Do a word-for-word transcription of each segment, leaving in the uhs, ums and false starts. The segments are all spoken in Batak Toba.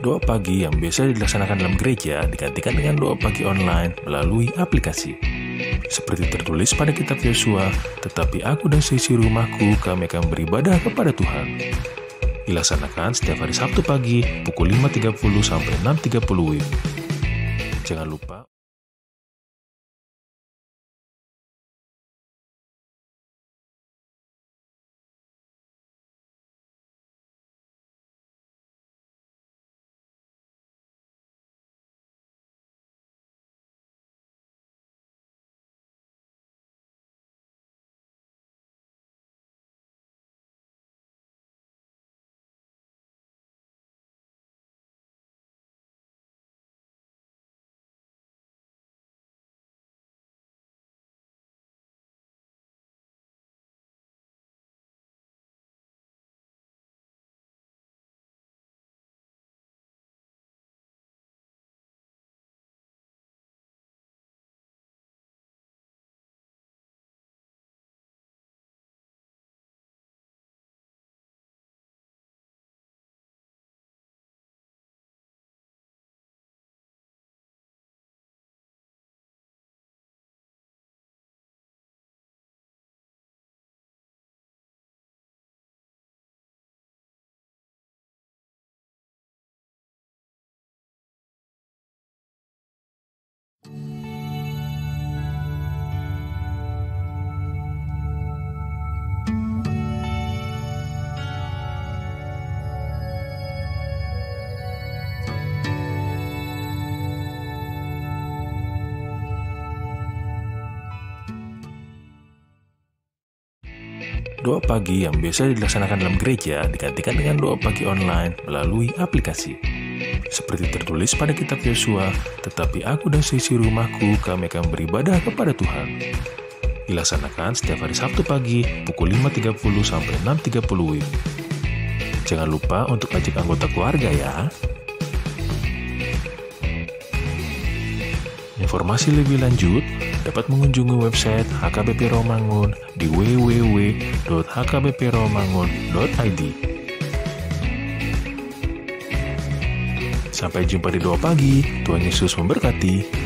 Doa pagi yang biasa dilaksanakan dalam gereja digantikan dengan doa pagi online melalui aplikasi. Seperti tertulis pada kitab Yosua, "Tetapi aku dan seisi rumahku, kami akan beribadah kepada Tuhan." Dilaksanakan setiap hari Sabtu pagi pukul lima tiga puluh sampai enam tiga puluh W I B. Jangan lupa. Doa pagi yang biasa dilaksanakan dalam gereja digantikan dengan doa pagi online melalui aplikasi. Seperti tertulis pada kitab Yosua, "Tetapi aku dan seisi rumahku, kami akan beribadah kepada Tuhan." Dilaksanakan setiap hari Sabtu pagi pukul lima tiga puluh sampai enam tiga puluh W I B. Jangan lupa untuk ajak anggota keluarga ya. Informasi lebih lanjut dapat mengunjungi website H K B P Rawamangun di w w w dot h k b p rawamangun dot i d. Sampai jumpa di Doa Pagi. Tuhan Yesus memberkati.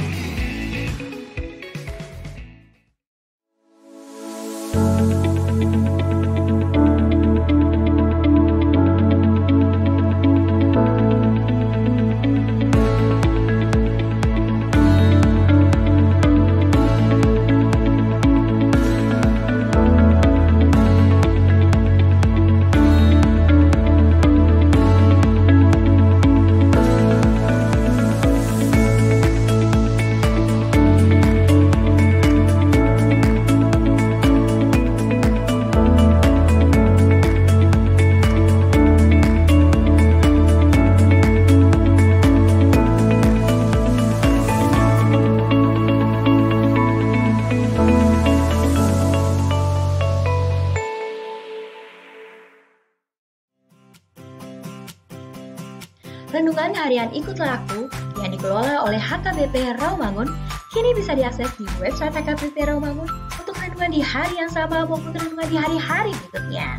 Renungan Harian Ikutlah Aku yang dikelola oleh H K B P Rawamangun kini bisa diakses di website H K B P Rawamangun untuk renungan di hari yang sama maupun renungan di hari-hari berikutnya.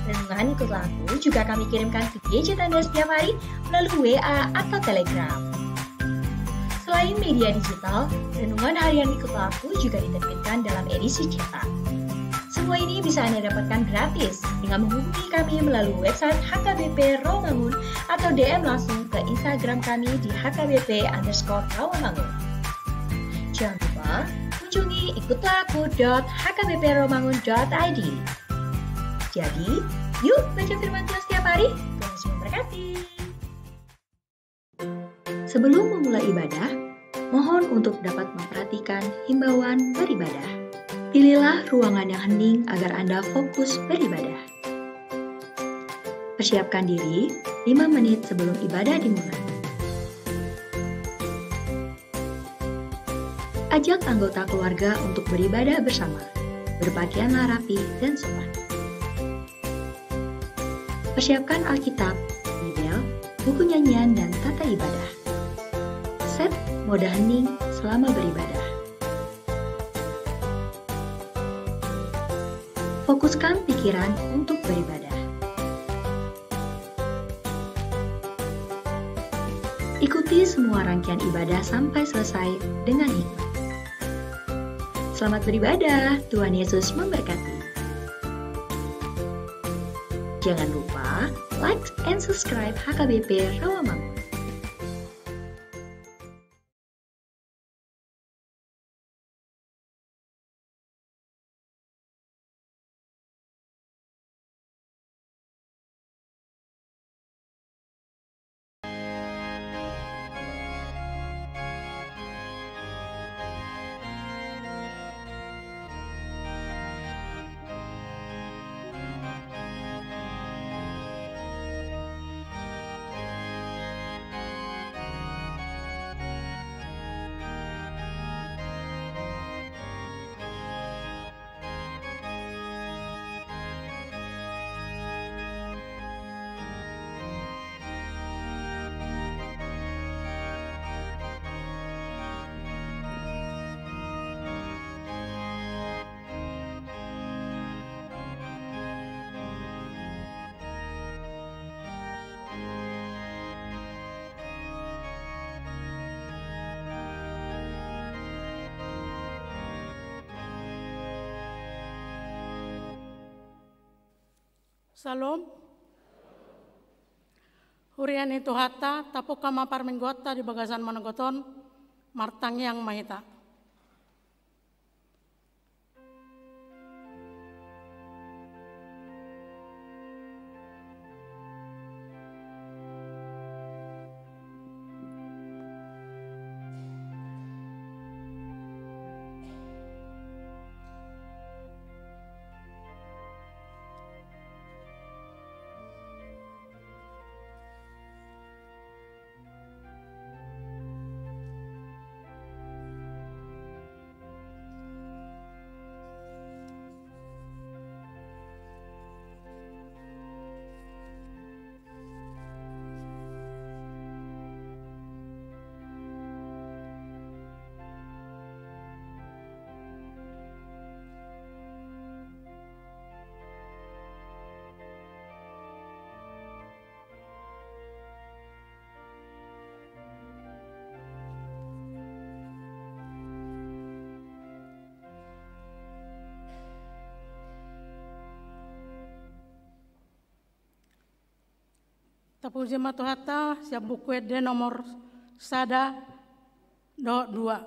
Renungan Ikutlah Aku juga kami kirimkan ke gadget Anda setiap hari melalui W A atau Telegram. Selain media digital, Renungan Harian Ikutlah Aku juga diterbitkan dalam edisi cetak. Semua ini bisa Anda dapatkan gratis dengan menghubungi kami melalui website H K B P Rawamangun atau D M langsung ke Instagram kami di H K B P underscore Rawamangun. Jangan lupa kunjungi ikutlah aku dot H K B P rawamangun dot I D. Jadi, yuk baca firman Tuhan setiap hari. Tuhan Yesus memberkati. Sebelum memulai ibadah, mohon untuk dapat memperhatikan himbauan beribadah. Pilihlah ruangan yang hening agar Anda fokus beribadah. Persiapkan diri lima menit sebelum ibadah dimulai. Ajak anggota keluarga untuk beribadah bersama. Berpakaianlah rapi dan sopan. Persiapkan Alkitab, Bibel, buku nyanyian, dan tata ibadah. Set mode hening selama beribadah. Fokuskan pikiran untuk beribadah. Ikuti semua rangkaian ibadah sampai selesai dengan hikmat. Selamat beribadah, Tuhan Yesus memberkati. Jangan lupa like and subscribe H K B P Rawamangun. Syalom. Huria ni Tuhanta, tapungka ma parmingguonta di bagasan manogot on, martangiang ma hita. Tapuji ma Tuhanta, sian Buku Ende nomor sada dohot dua.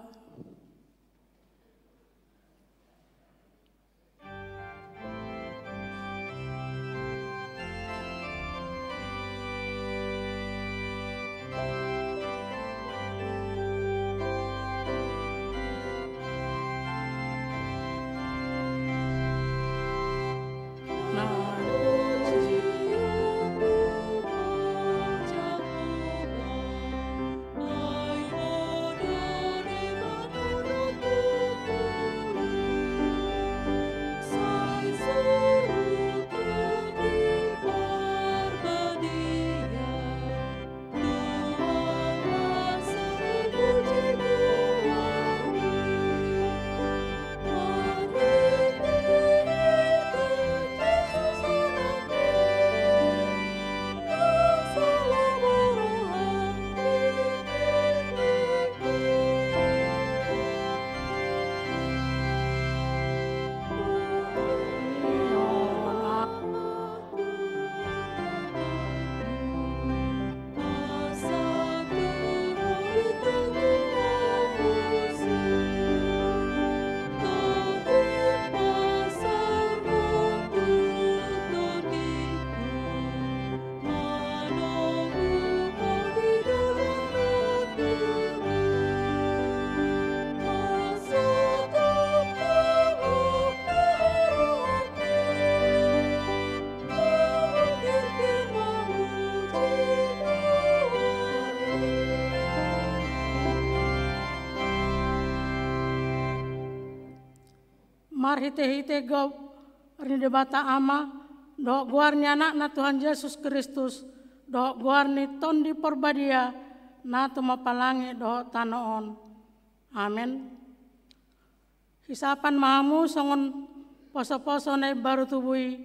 Marhitehite goar ni Debata Ama, dohot goar ni Anakna Tuhan Jesus Kristus, dohot goar ni Tondi Porbadia, na tumompa langit dohot tano on. Amen. Hisapan ma hamu songon posoposo na imbaru tubu i,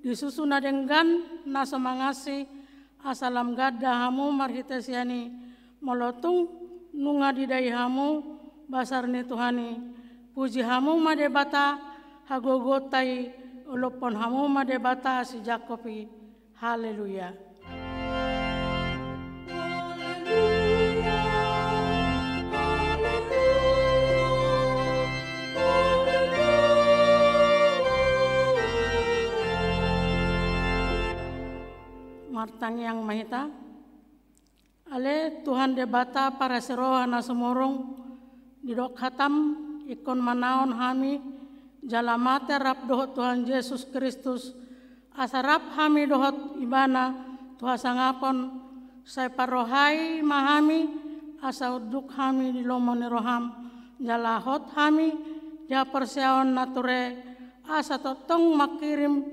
di susu na denggan na so mangansi, asa lam ganda hamu marhite sian i Molo tung nunga didai hamu basar ni Tuhan i, puji hamu ma Debata hagogoonta i, olophon hamu ma Debata si Jakkob i. Haleluya. Martangiang ma hita. Ale Tuhan Debata parasi roha na sumurung, didok hatam ingkon manaon hami jala mate rap dohot Tuhan Jesus Kristus, asa rap hami dohot Ibana tu hasangapon. Sai parrohai ma hami asa unduk hami di lomo ni roham, jala hot hami di haporseaon na ture, asa tongtong mangkirim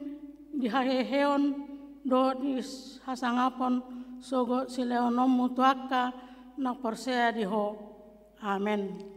di haheheon dohot di hasangapon sogot silehononmu tu angka na porsea di Ho. Amen.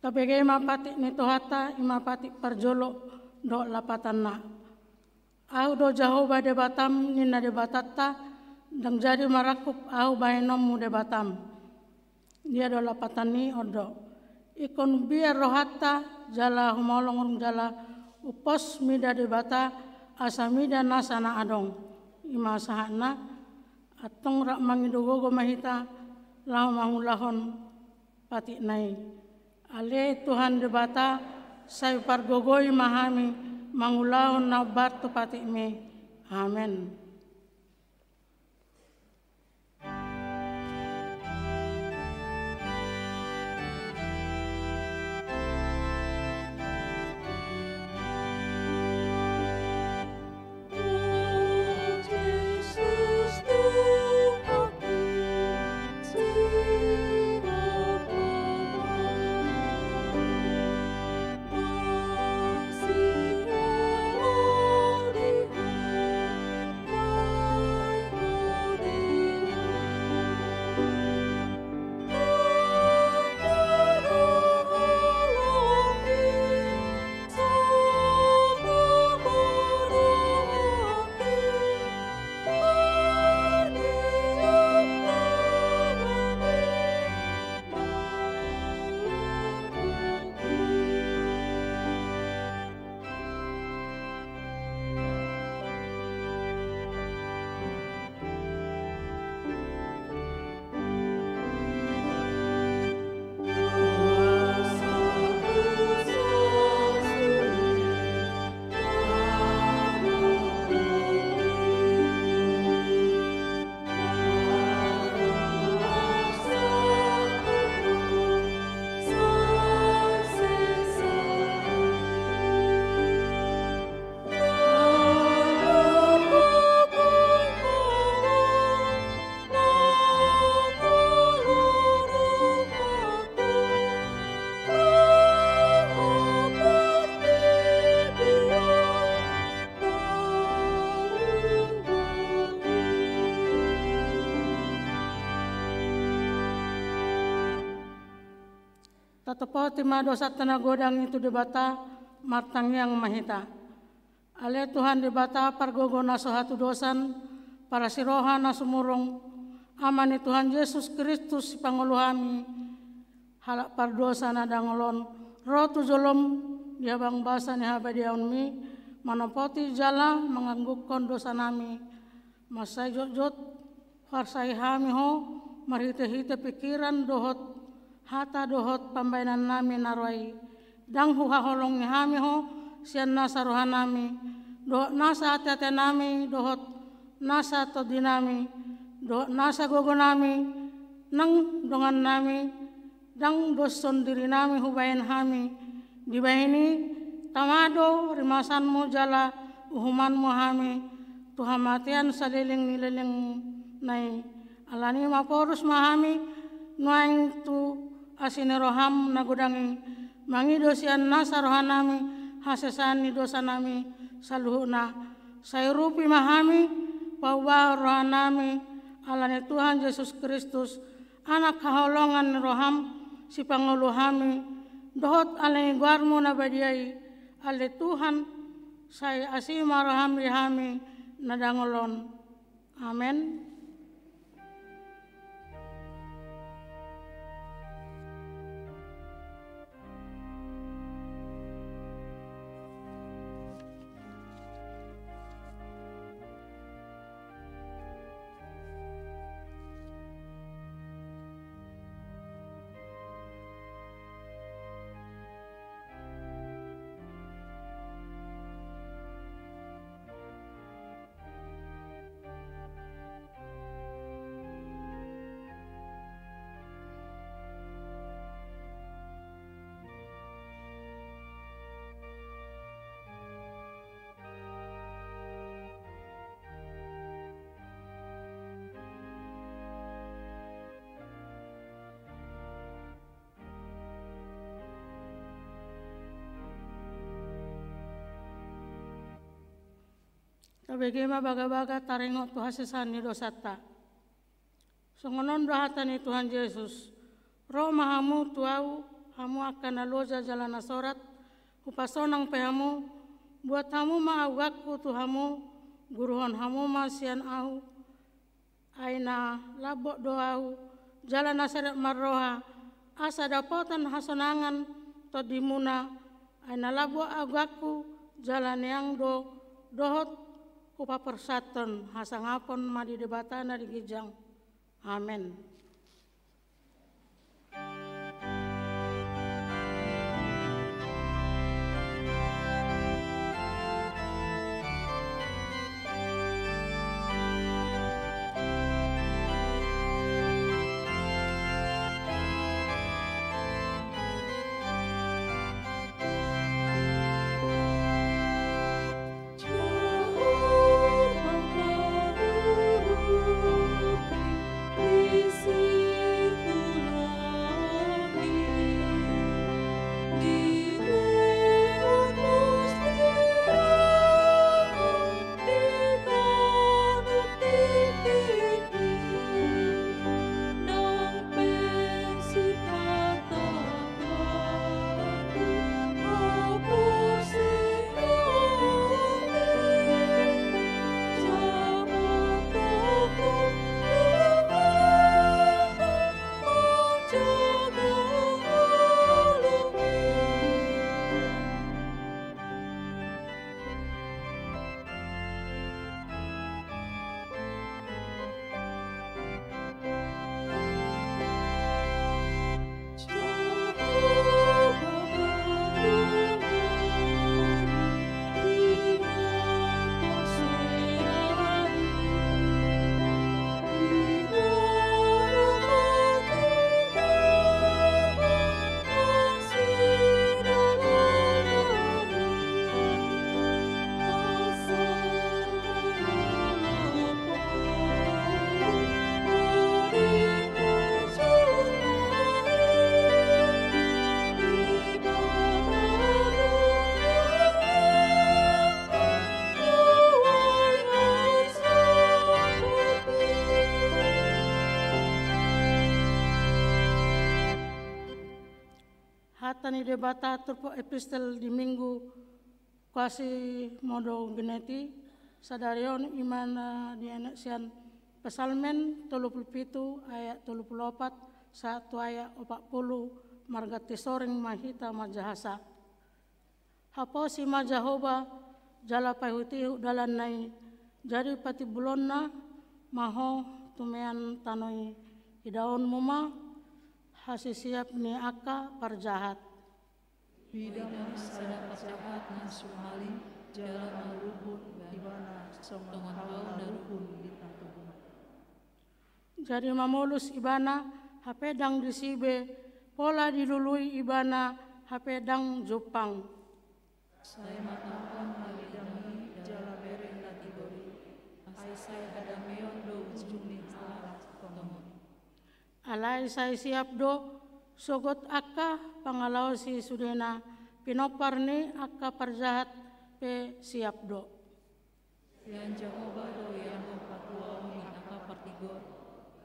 Tabege ma patik ni Tuhanta, i ma patik parjolo dohot lapatanna. Ahu do Jahowa Debatam, ninna Debatanta, ndang jadi marangkup ahu bahenonmu Debatam. Dia do lapatan ni on do. Ingkon umbiar rohanta, jala humolong jala umpos mida Debata, asa mida nasa na adong. I ma sahatna, antong rap mangido gogo ma hita, laho mangulahon patikna i. Ale Tuhan Debata, sai pargogoi ma hami, mangulahon na hombar tu patikmi. Amen. Topoti ma dosanta na godang i tu Debata, martangiang ma hita. Ale Tuhan Debata, pargogo na so hatudosan, parasi roha na sumurung, Ama ni Tuhan Jesus Kristus, sipangolu hami, halak pardosa na dangol on, ro tu jolom di habang basa ni habadiaonmi, manopoti jala manganggukkon dosanami, mansai jotjot, parsai hami Ho, marhitehite pingkiran dohot hata dohot pambaenannami na roa i. Ndang huhaholongi hami Ho, sian nasa rohanami, dohot nasa ateatenami, dohot nasa tondinami, dohot nasa gogonami, nang dongannami, ndang doshon dirinami hubaen hami. Dibahen i, tama do rimasanmu jala uhumanmu hami tu hamatean saleleng ni lelengna i. Alani i maporus ma hami nuaeng tu asi ni roham na godang i, mangido sian nasa rohanami hasesaan ni dosanami saluhutna. Sai urupi ma hami, paubahon rohanami, ala ni Tuhan Jesus Kristus, Anak haholongan ni roham, sipangolu hami, dohot ala ni goarmu na badia i, ale Tuhan, sai asi ma roham di hami na dangol on. Amen. Tabege ma bagabaga taringot tu hasesaan ni dosanta. Songon on do hata ni Tuhan Jesus: Ro ma hamu tu Ahu, hamu angka na loja jala na sorat, hupasonang pe hamu. Buat hamu ma augangku tu hamu, guruhon hamu ma sian Ahu, ai na lambok do Ahu jala na serep marroha, asa dapotan hasonangan tondimuna. Ai na lambok augangku jala neang do, dohot hupaporsatton. Hasangapon ma di Debata na di ginjang. Amen. Hata ni Debata turpuk epistel di Minggu Quasimodogeniti, sadari on i ma na dienet sian Psalmen tolu pulu pitu ayat tolu pulu opat sahat tu ayat opat pulu. Marganti soring ma hita manjahasa. Haposi ma Jahowa, jala paihutihut dalanna i, jadi patimbulonna ma ho tumean tano i. Idaonmu ma hasisiap ni angka parjahat. Huida ma sada parjahat na sumaling, jala maruhun ibana songon hau na ruhun di tatoguan. Jadi mamolus ibana hape ndang disi be, pola dilului ibana hape ndang jumpang. Sai matangkang ma lidang i jala bere na tigor i, ai sai hadameon do ujung ni halak tongon. Alai sai siap do, sogot angka pangalaosi sudena, pinompar ni angka parjahat pe siap do. Sian Jahowa do ianggo patuaon ni angka partigor,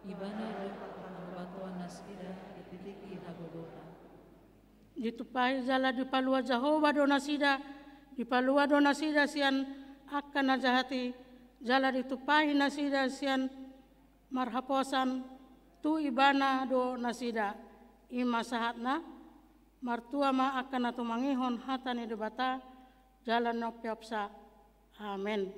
ibana do parpanambatoan nasida di tingki hagogotan. Ditumpahi jala dipalua Jahowa do nasida, dipalua do nasida sian angka na jahat i, jala ditumpahi nasida sian marhaposan, tu ibana do nasida. I ma sahatna. Martua ma angka na tumangihon hata ni Debata, jala na umpeopsa. Amen.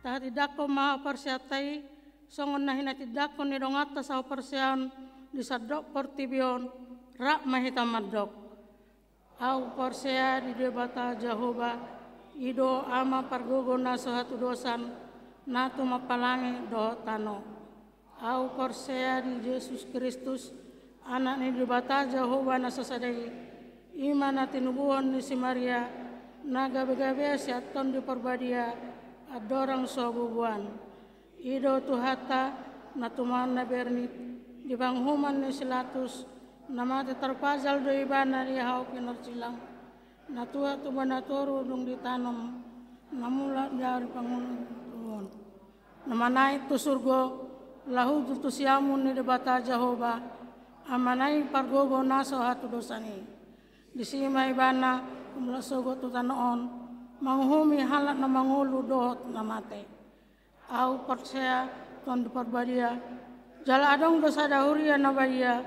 Tahatindangkon ma haporseaonta i, songon na hinatindangkon ni donganta sahaporseaon di sandok portibi on. Rap ma hita mandok. Ahu porsea di Debata Jahowa, i do Ama pargogo na so hatudosan, na tumompa langit dohot tano. Ahu porsea di Jesus Kristus, Anak ni Debata Jahowa na sasada i, i ma na tinubuhon ni si Maria, na gabegabe sian Tondi Parbadia, andorang so bubuan. I do Tuhanta, na tumaon na bernit, di panguhuman ni si Pilatus, na mate tarpajal do ibana di hau pinarsilang, na tuat tu banua toru dung ditanom, na mulak di ari pangoluon. Na manaek tu surgo, laho tu siamun ni Debata Jahowa, Amana i pargogo na so hatudosan i. Disi ma ibana, mulak sogot tu tano on, manguhumi halak na mangolu dohot na mate. Ahu porsea Tondi Parbadia, jala adong do sada huria na badia,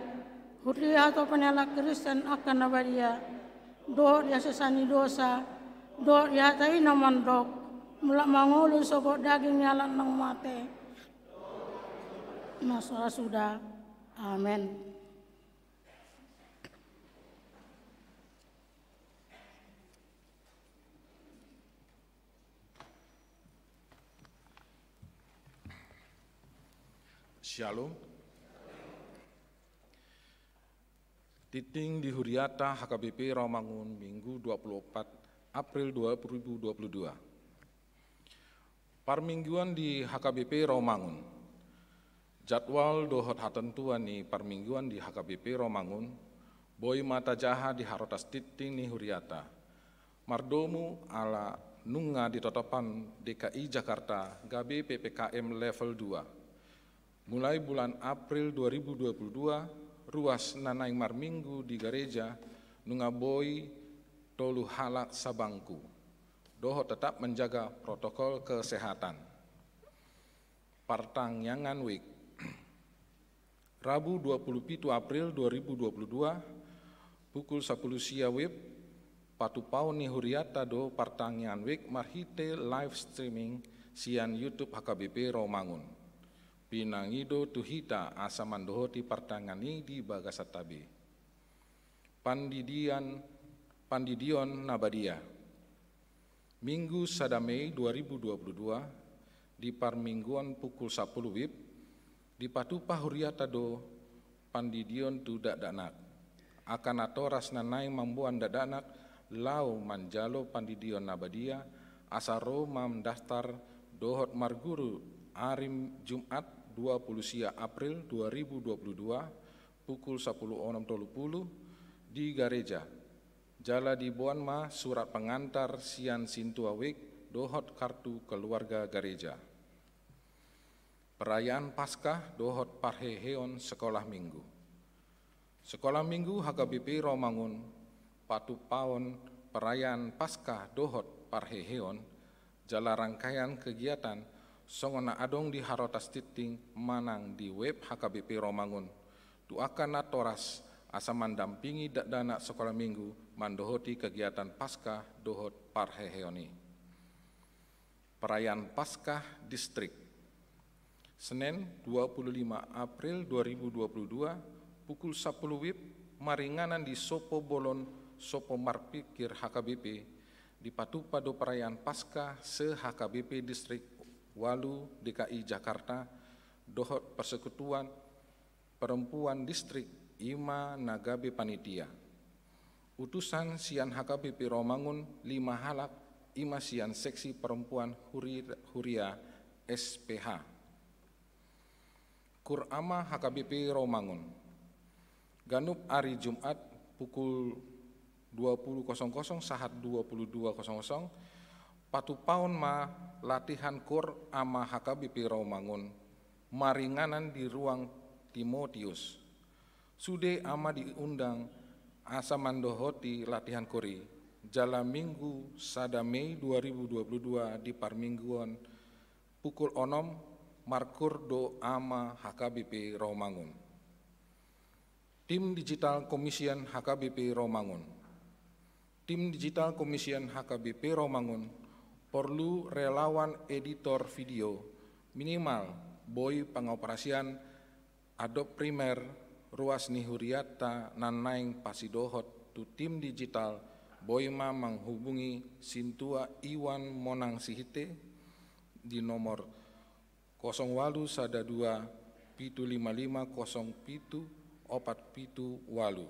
huria hatopan ni halak Kristen angka na badia, dohot di hasesaan ni dosa, dohot di hata i na mandok, mulak mangolu sogot daging ni halak naung mate. Na so suda. Amen. Shalom. Tintin di huriata H K B P Rawamangun, Minggu dua puluh empat April dua ribu dua puluh dua. Parmingguan di H K B P Rawamangun. Jadwal dohot hatentuan ni parmingguan di H K B P Rawamangun boi ma tajaha di harotas tintin ni huriata. Mardomu ala nunga ditotopon D K I Jakarta gabe P P K M level dua. Mulai bulan April dua ribu dua puluh dua, ruas na naeng marminggu di gareja nunga boi tolu halak sabangku, dohot tetap menjaga protokol kesehatan. Partangiangan WIB. Rabu dua puluh pitu April dua ribu dua puluh dua, pukul sapuluh sia WIB, patupaon ni huriata do partangiangan WIB marhite live streaming sian YouTube H K B P Rawamangun. Pinangido tu hita asa mandohoti partangiangan i di bagasanta be. Pandidian, pandidion na badia. Minggu sada Mei dua ribu dua puluh dua, di parmingguan pukul sapuluh WIB, dipatupa huriata do pandidion tu dakdanak. Angka natoras na naeng mamboan dakdanak laho manjalo pandidion na badia, asa ro mandaftar dohot marguru ari Jumat dua puluh sia April dua ribu dua puluh dua, pukul sapuluh onom tolu puluh di gareja. Jala diboan ma surat pengantar sian sintua WIB dohot kartu keluarga gareja. Perayaan Paskah dohot parheheon sekolah minggu. Sekolah minggu H K B P Rawamangun patupaon perayaan Paskah dohot parheheon jala rangkaian kegiatan songon na adong di harotas tintin manang di web H K B P Rawamangun tu angka natoras asa mandampingi dakdanak sekolah minggu mandohoti kegiatan Paskah dohot parheheon i. Perayaan Paskah Distrik. Senen dua puluh lima April dua ribu dua puluh dua, pukul sapuluh WIB, maringanan di Sopo Bolon, Sopo Marpikir H K B P, dipatupa do perayaan Paskah se-H K B P Distrik ualu D K I Jakarta dohot Persekutuan Perempuan Distrik, i ma na gabe panitia. Utusan sian H K B P Rawamangun lima halak, i ma sian seksi perempuan huri-, huria S P H. Kur Ama H K B P Rawamangun. Ganup ari Jumat pukul dua puluh kosong kosong sahat dua puluh dua kosong kosong, patupaon ma latihan Kur Ama H K B P Rawamangun maringanan di ruang Timotius. Sude ama diundang asa mandohoti latihan Kur i, jala Minggu sada Mei dua ribu dua puluh dua di parmingguan pukul onom markur do Ama H K B P Rawamangun. Tim Digital Commission H K B P Rawamangun. Tim Digital Commission H K B P Rawamangun porlu relawan editor video, minimal boi pangoperasian Adobe Premiere. Ruas ni huriata na naeng pasidohot tu tim digital boi ma manghubungi sintua Iwan Monang Sihite di nomor kosong ualu sada dua pitu lima lima kosong pitu opat pitu ualu.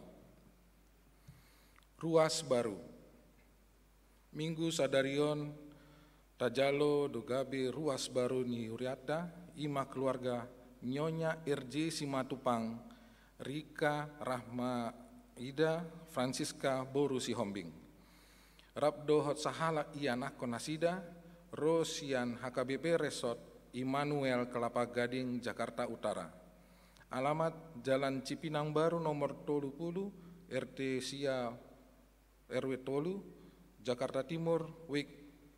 Ruas baru. Minggu sadari on tajalo do gabe ruas baru ni huriata, i ma keluarga Nyonya R J Simatupang, Rika Rahmaida Francisca boru Sihombing. Rap dohot sahalak ianakhon nasida, ro sian H K B P Resort Immanuel Kelapa Gading, Jakarta Utara. Alamat Jalan Cipinang Baru nomor tolu puluh, R T sia, R W tolu, Jakarta Timur, WIB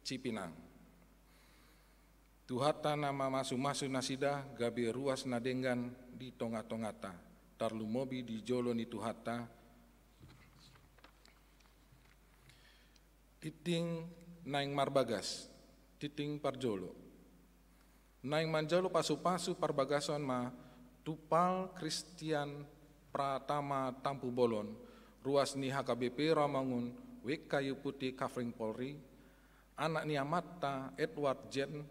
Cipinang. Tuhanta na mamasu-masu nasida gabe ruas na denggan di tonga-tonganta, tarlumobi di jolo ni Tuhanta. Tintin naeng marbagas, tintin parjolo. Naeng manjalo pasu-pasu parbagason ma Tumpal Kristian Pratama Tampubolon, ruas ni H K B P Rawamangun, WIB Kayu Putih Covering Polri, anak ni amanta Edward Jen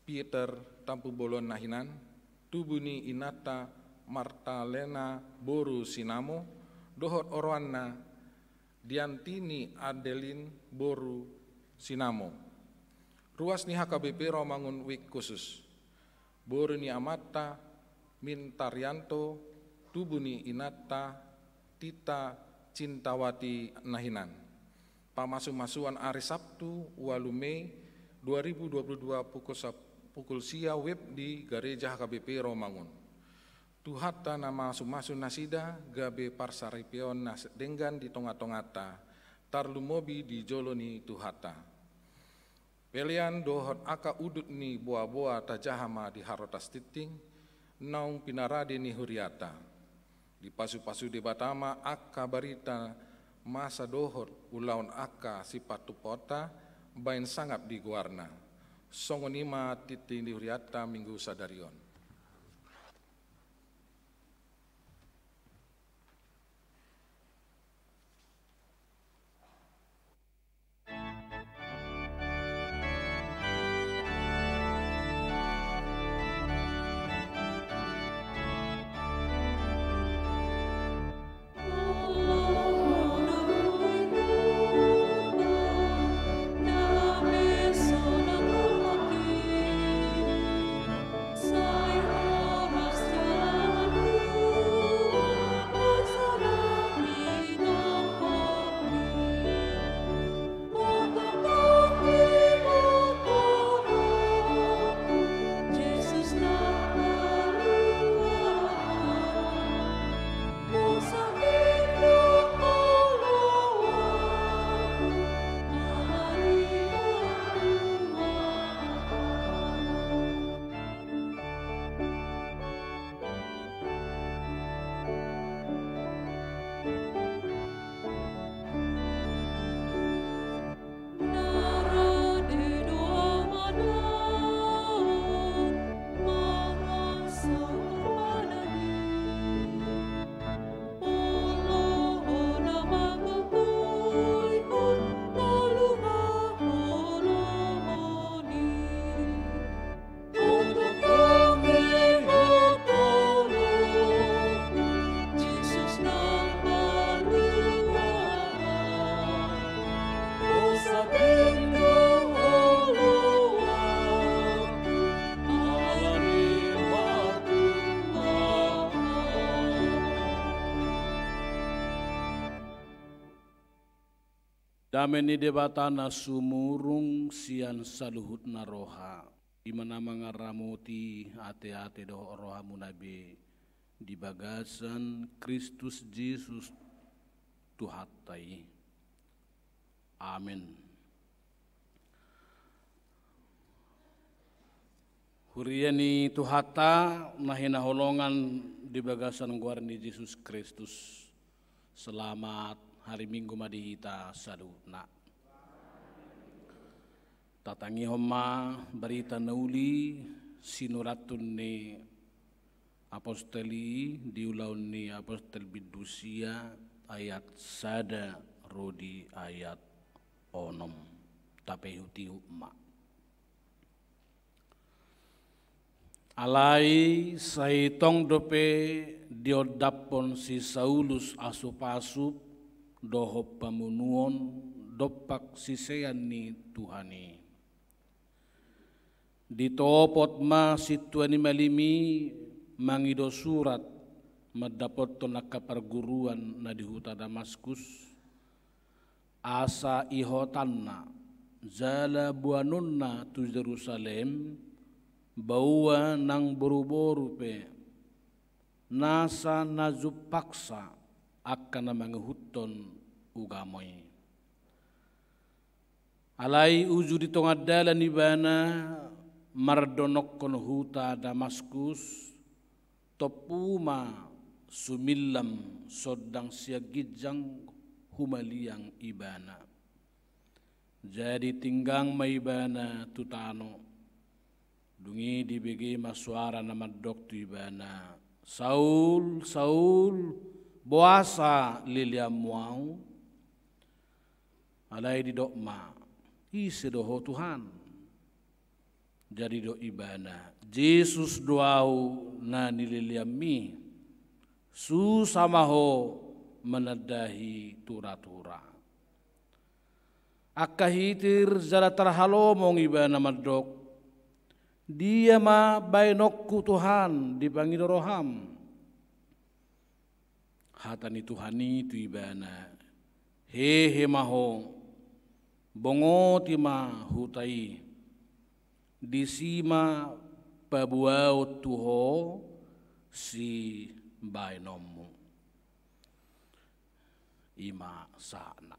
Peter Tampubolon na hinan, tubu ni inanta Martalena boru Sinamo, dohot oroanna, Dianti ni Adelin boru Sinamo. Ruas ni H K B P Romangun Wijk Khusus. Boru ni amanta Mintarianto, tubu ni inanta Tita Cintawati Nahinan. Pamasumasuon ari Sabtu, ualu Mei dua ribu dua puluh dua, pukul sap-, pukul sia wib di Gareja H K B P Romangun. Tuhanta na mamasumasu nasida gabe parsaripeon na denggan di tongatonganta, tarlumobi di jolo ni Tuhanta. Pelean dohot angka udut ni boaboa tajaha ma di harotas tingting, naung pinarade ni huriata. Dipasupasu Debata ma angka barita masa dohot ulaon angka sipatupaonta baen sangap di goarna. Songon i ma tingting ni huriata minggu sadari on. Dame ni Debata na sumurung sian saluhutna roha, i ma na mangaramoti ateate dohot rohamuna be di bagasan Kristus Jesus Tuhanta i. Amen. Huria ni Tuhanta na hinaholongan di bagasan goar ni Jesus Kristus, selamat hari Minggu ma di hita saluhutna. Tatangihon ma barita na uli sinurathon ni apostel i di Ulaon ni Apostel bindu sia ayat sada ro di ayat onom. Tapaihutihut ma. Alai sai tong dope diondaphon si Saulus asupasup dohot pamunuon dompak sisean ni Tuhan i. Ditopot ma sintua ni malim i mangido surat mandapothon angka parguruan na di huta Damaskus, asa ihotanna jala boanonna tu Jerusalem baoa nang boruboru pe, nasa na jumpangsa angka na mangihuthon ugamo i. Alai uju di tonga dalan ibana mardonokkon huta Damaskus, tompu ma sumillam sondang sian ginjang humaliang ibana. Jadi tinggang ma ibana tu tano. Dung i dibege ma soara na mandok tu ibana, "Saul, Saul, boasa leleanmu ahu?" Alai didok ma, "Ise do ho, Tuhan?" Jadi didok ibana: Jesus do ahu na nileleanmi, susa ma ho manandahi tura-tura. Angka hitir jala tarhalomong ibana mandok: Dia ma baenonku Tuhan dipangido roham? Hata ni Tuhan i tu ibana: Hehe ma ho, bongoti ma huta i, disi ma paboaon tu ho sibaenonmu. I ma sahatna.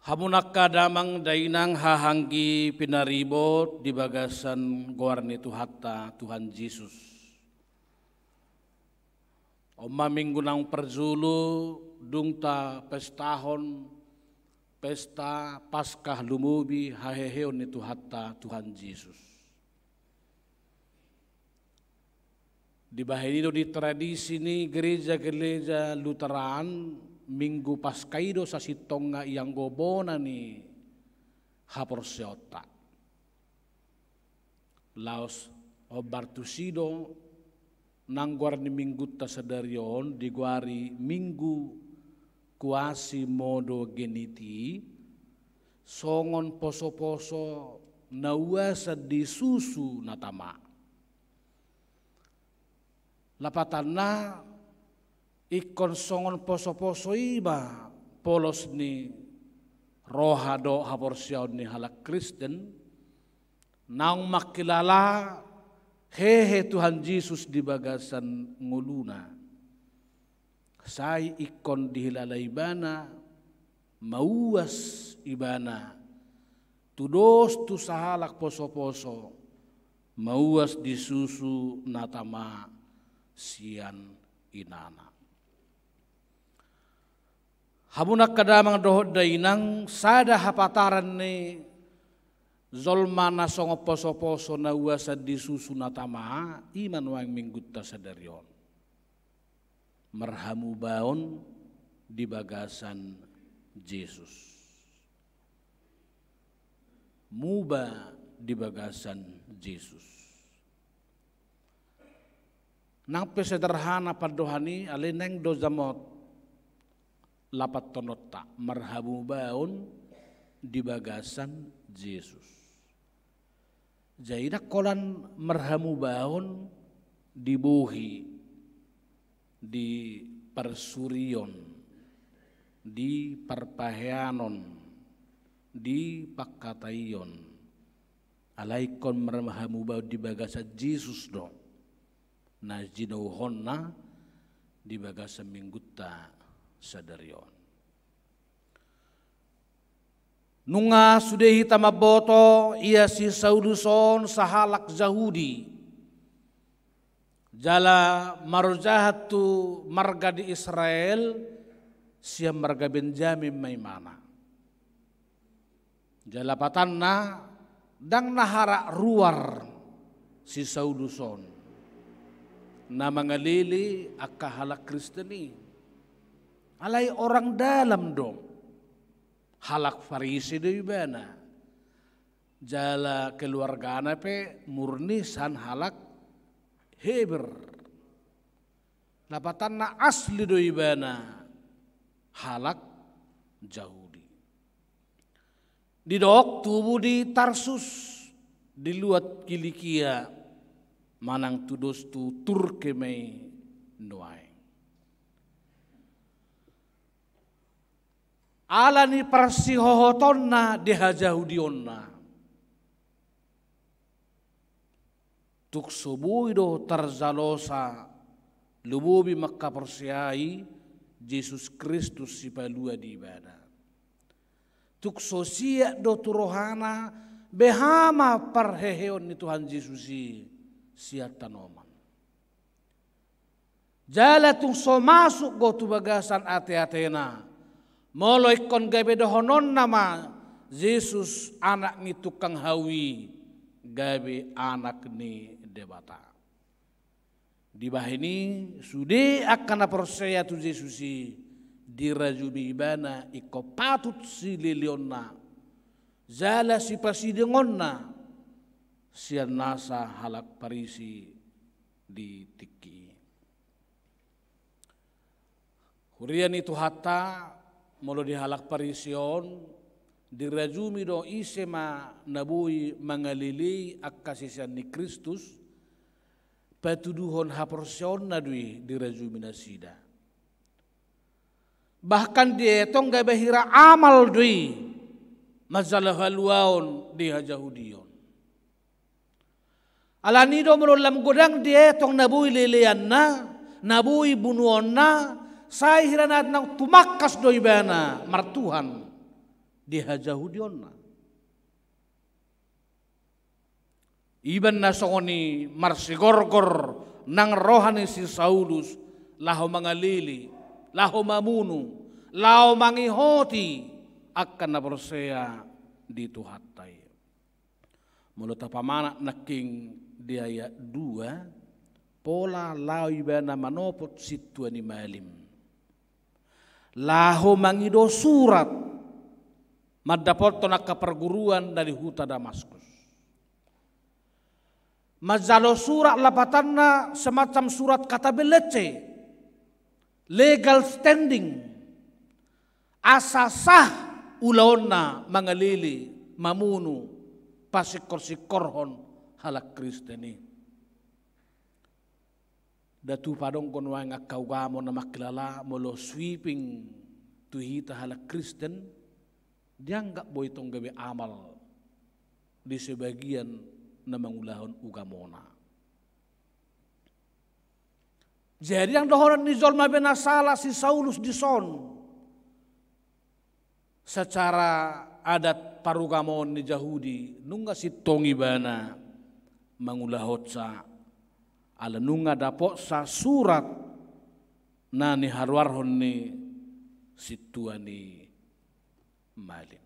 Hamu angka damang dainang, haha anggi pinaribot di bagasan goar ni Tuhanta, Tuhan Jesus. On ma minggu naung parjolo dung tapestahon pesta Paskah lumobi haheheon ni Tuhanta, Tuhan Jesus. Dibahen i do di tradisi ni gereja-gereja Lutheran, Minggu Paskah i do sasintongna ianggo bona ni haporseaonta. Laos hombar tusi do nang goar ni minggunta sadari on digoari Minggu Quasimodogeniti, songon poso-poso na uasan di susu na tama. Lapatanna, ingkon songon poso-poso i ma polos ni roha dohot haporseaon ni halak Kristen, naung mangkilala hehe Tuhan Jesus di bagasan ngoluna. Sai ingkon dihilala ibana, mauas ibana, tudos tu sahalak poso-poso, mauas di susu na tama sian inana. Hamu angka damang dohot dainang, sada hapataran ni jolma na songon poso-poso na uasan di susu na tama, i ma nuaeng minggunta sadari on. Marhamubaon di bagasan Jesus. Muba di bagasan Jesus. Nang pe sederhana pandohan i, alai naeng do jamot lapathononta, marhamubaon di bagasan Jesus. Jadi ndang holan marhamubaon di bohi, di parsurion, di parpaheanon, di pangkataion. Alai ingkon marhamubaon di bagasan Jesus do na jinouhonna di bagasan minggunta sadari on. Nunga sude hita mamboto, ia si Saulus on sahalak Jahudi, jala marojahan tu marga di Israel, sian marga Benjamin ma imana. Jala lapatanna, ndang na halak ruar si Saulus on na mangalele angka halak Kristen i. Alai orang dalam do. Halak Farisi do ibana. Jala keluargana pe murni sian halak Heber. Lapatanna asli do ibana halak Jahudi. Didok tubu di Tarsus, di luat Kilikia, manang tudos tu Turki ma i nuaeng. Ala ni parsihohotonna di hajahudionna. Tung so boi do tarjalosa lumobi mangkaporseai Jesus Kristus Sipalua di ibana. Tung so siat do tu rohana beha ma parheheon ni Tuhan Jesus i sian tanoman. Jala tung so masuk do tu bagasan ateatena, molo ingkon gabe dohononna ma Jesus anak ni tukang hau i, gabe anak ni Debata. Dibahen i sude angka na porsea tu Jesus i dirajumi ibana ingkon patut sileleonna. jala sipasidingonna sian nasa halak Parisi di tingki i. Huria ni Tuhanta, molo di halak Parisi on, dirajumi do ise ma na boi mangalelei angka sisean ni Kristus, patuduhon haporseaonna do i dirajumi nasida. Bahkan dietong gabe hira amal do i manjalo haluaon di hajahudion. Alani do molo lam godang dietong na boi leleanna, na boi bunuonna, sai hira na tumangkas do ibana martuhan di hajahudionna. Iba na songon i marsigorgor nang roha ni si Saulus, laho mangalele, laho mamunu, laho mangihoti angka na porsea di Tuhanta i. Molo tapamanat nangkin di ayat dua, pola laho ibana manopot sintua ni malim. Laho mangido surat mandapothon angka parguruan na di huta Damaskus. Manjalo surat, lapatanna semacam surat kata belece, legal standing, asa sah ulaonna mangalele, mamunu, pasingkorsingkorhon halak Kristen i. Nda tupa adong do nuaeng angka ugamo na mangkilala molo sweeping tu hita halak Kristen, dianggap boi tong gabe amal di sebagian na mangulahon ugamona. Jadi, ndang dohonon ni jolma be na sala si Saulus dison. Secara adat parugamoon ni Jahudi, nunga sintong ibana mangulahonsa, ala nunga dapotsa surat na niharuarhon ni sintua ni malim.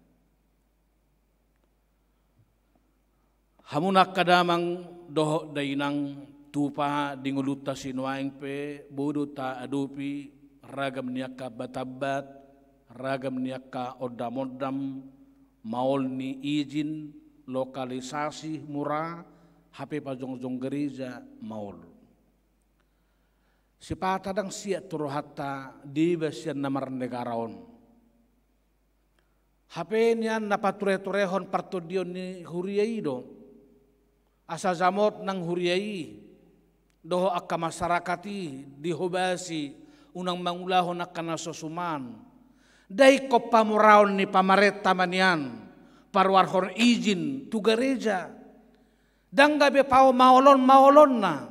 Hamu na angka damang dohot dainang, tupa di ngolunta sinuaeng pe boi do taadopi ragam ni angka ambatambat, ragam ni angka ondamondam, maol ni izin, lokalisasi mura, hape pajongjong gereja maol. Sipata ndang siat tu rohanta deba sian na marnegara on. Hape nian na patureturehon partondion ni huria i do, asa jamot nang huria i dohot angka masyarakat i dihobasi unang mangulahon angka na so suman. Ndang ingkon pamuraon ni pamarenta ma nian paruarhon izin tu gareja. Ndang gabe pamaolonmaolonna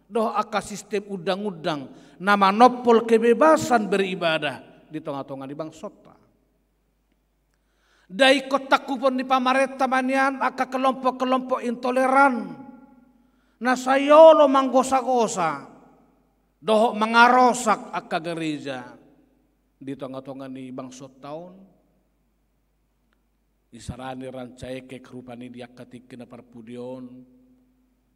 dohot angka sistem undangundang na manompol kebebasan beribadah di tongatonga ni bangsonta. Ndang ingkon tangkupon ni pamarenta ma nian angka kelompokkelompok intoleran na sai olo manggosagosa dohot mangarosak angka gareja di tongatonga ni bangsonta on. Isarani ranca ekek rupani di angka tingki na parpudi on,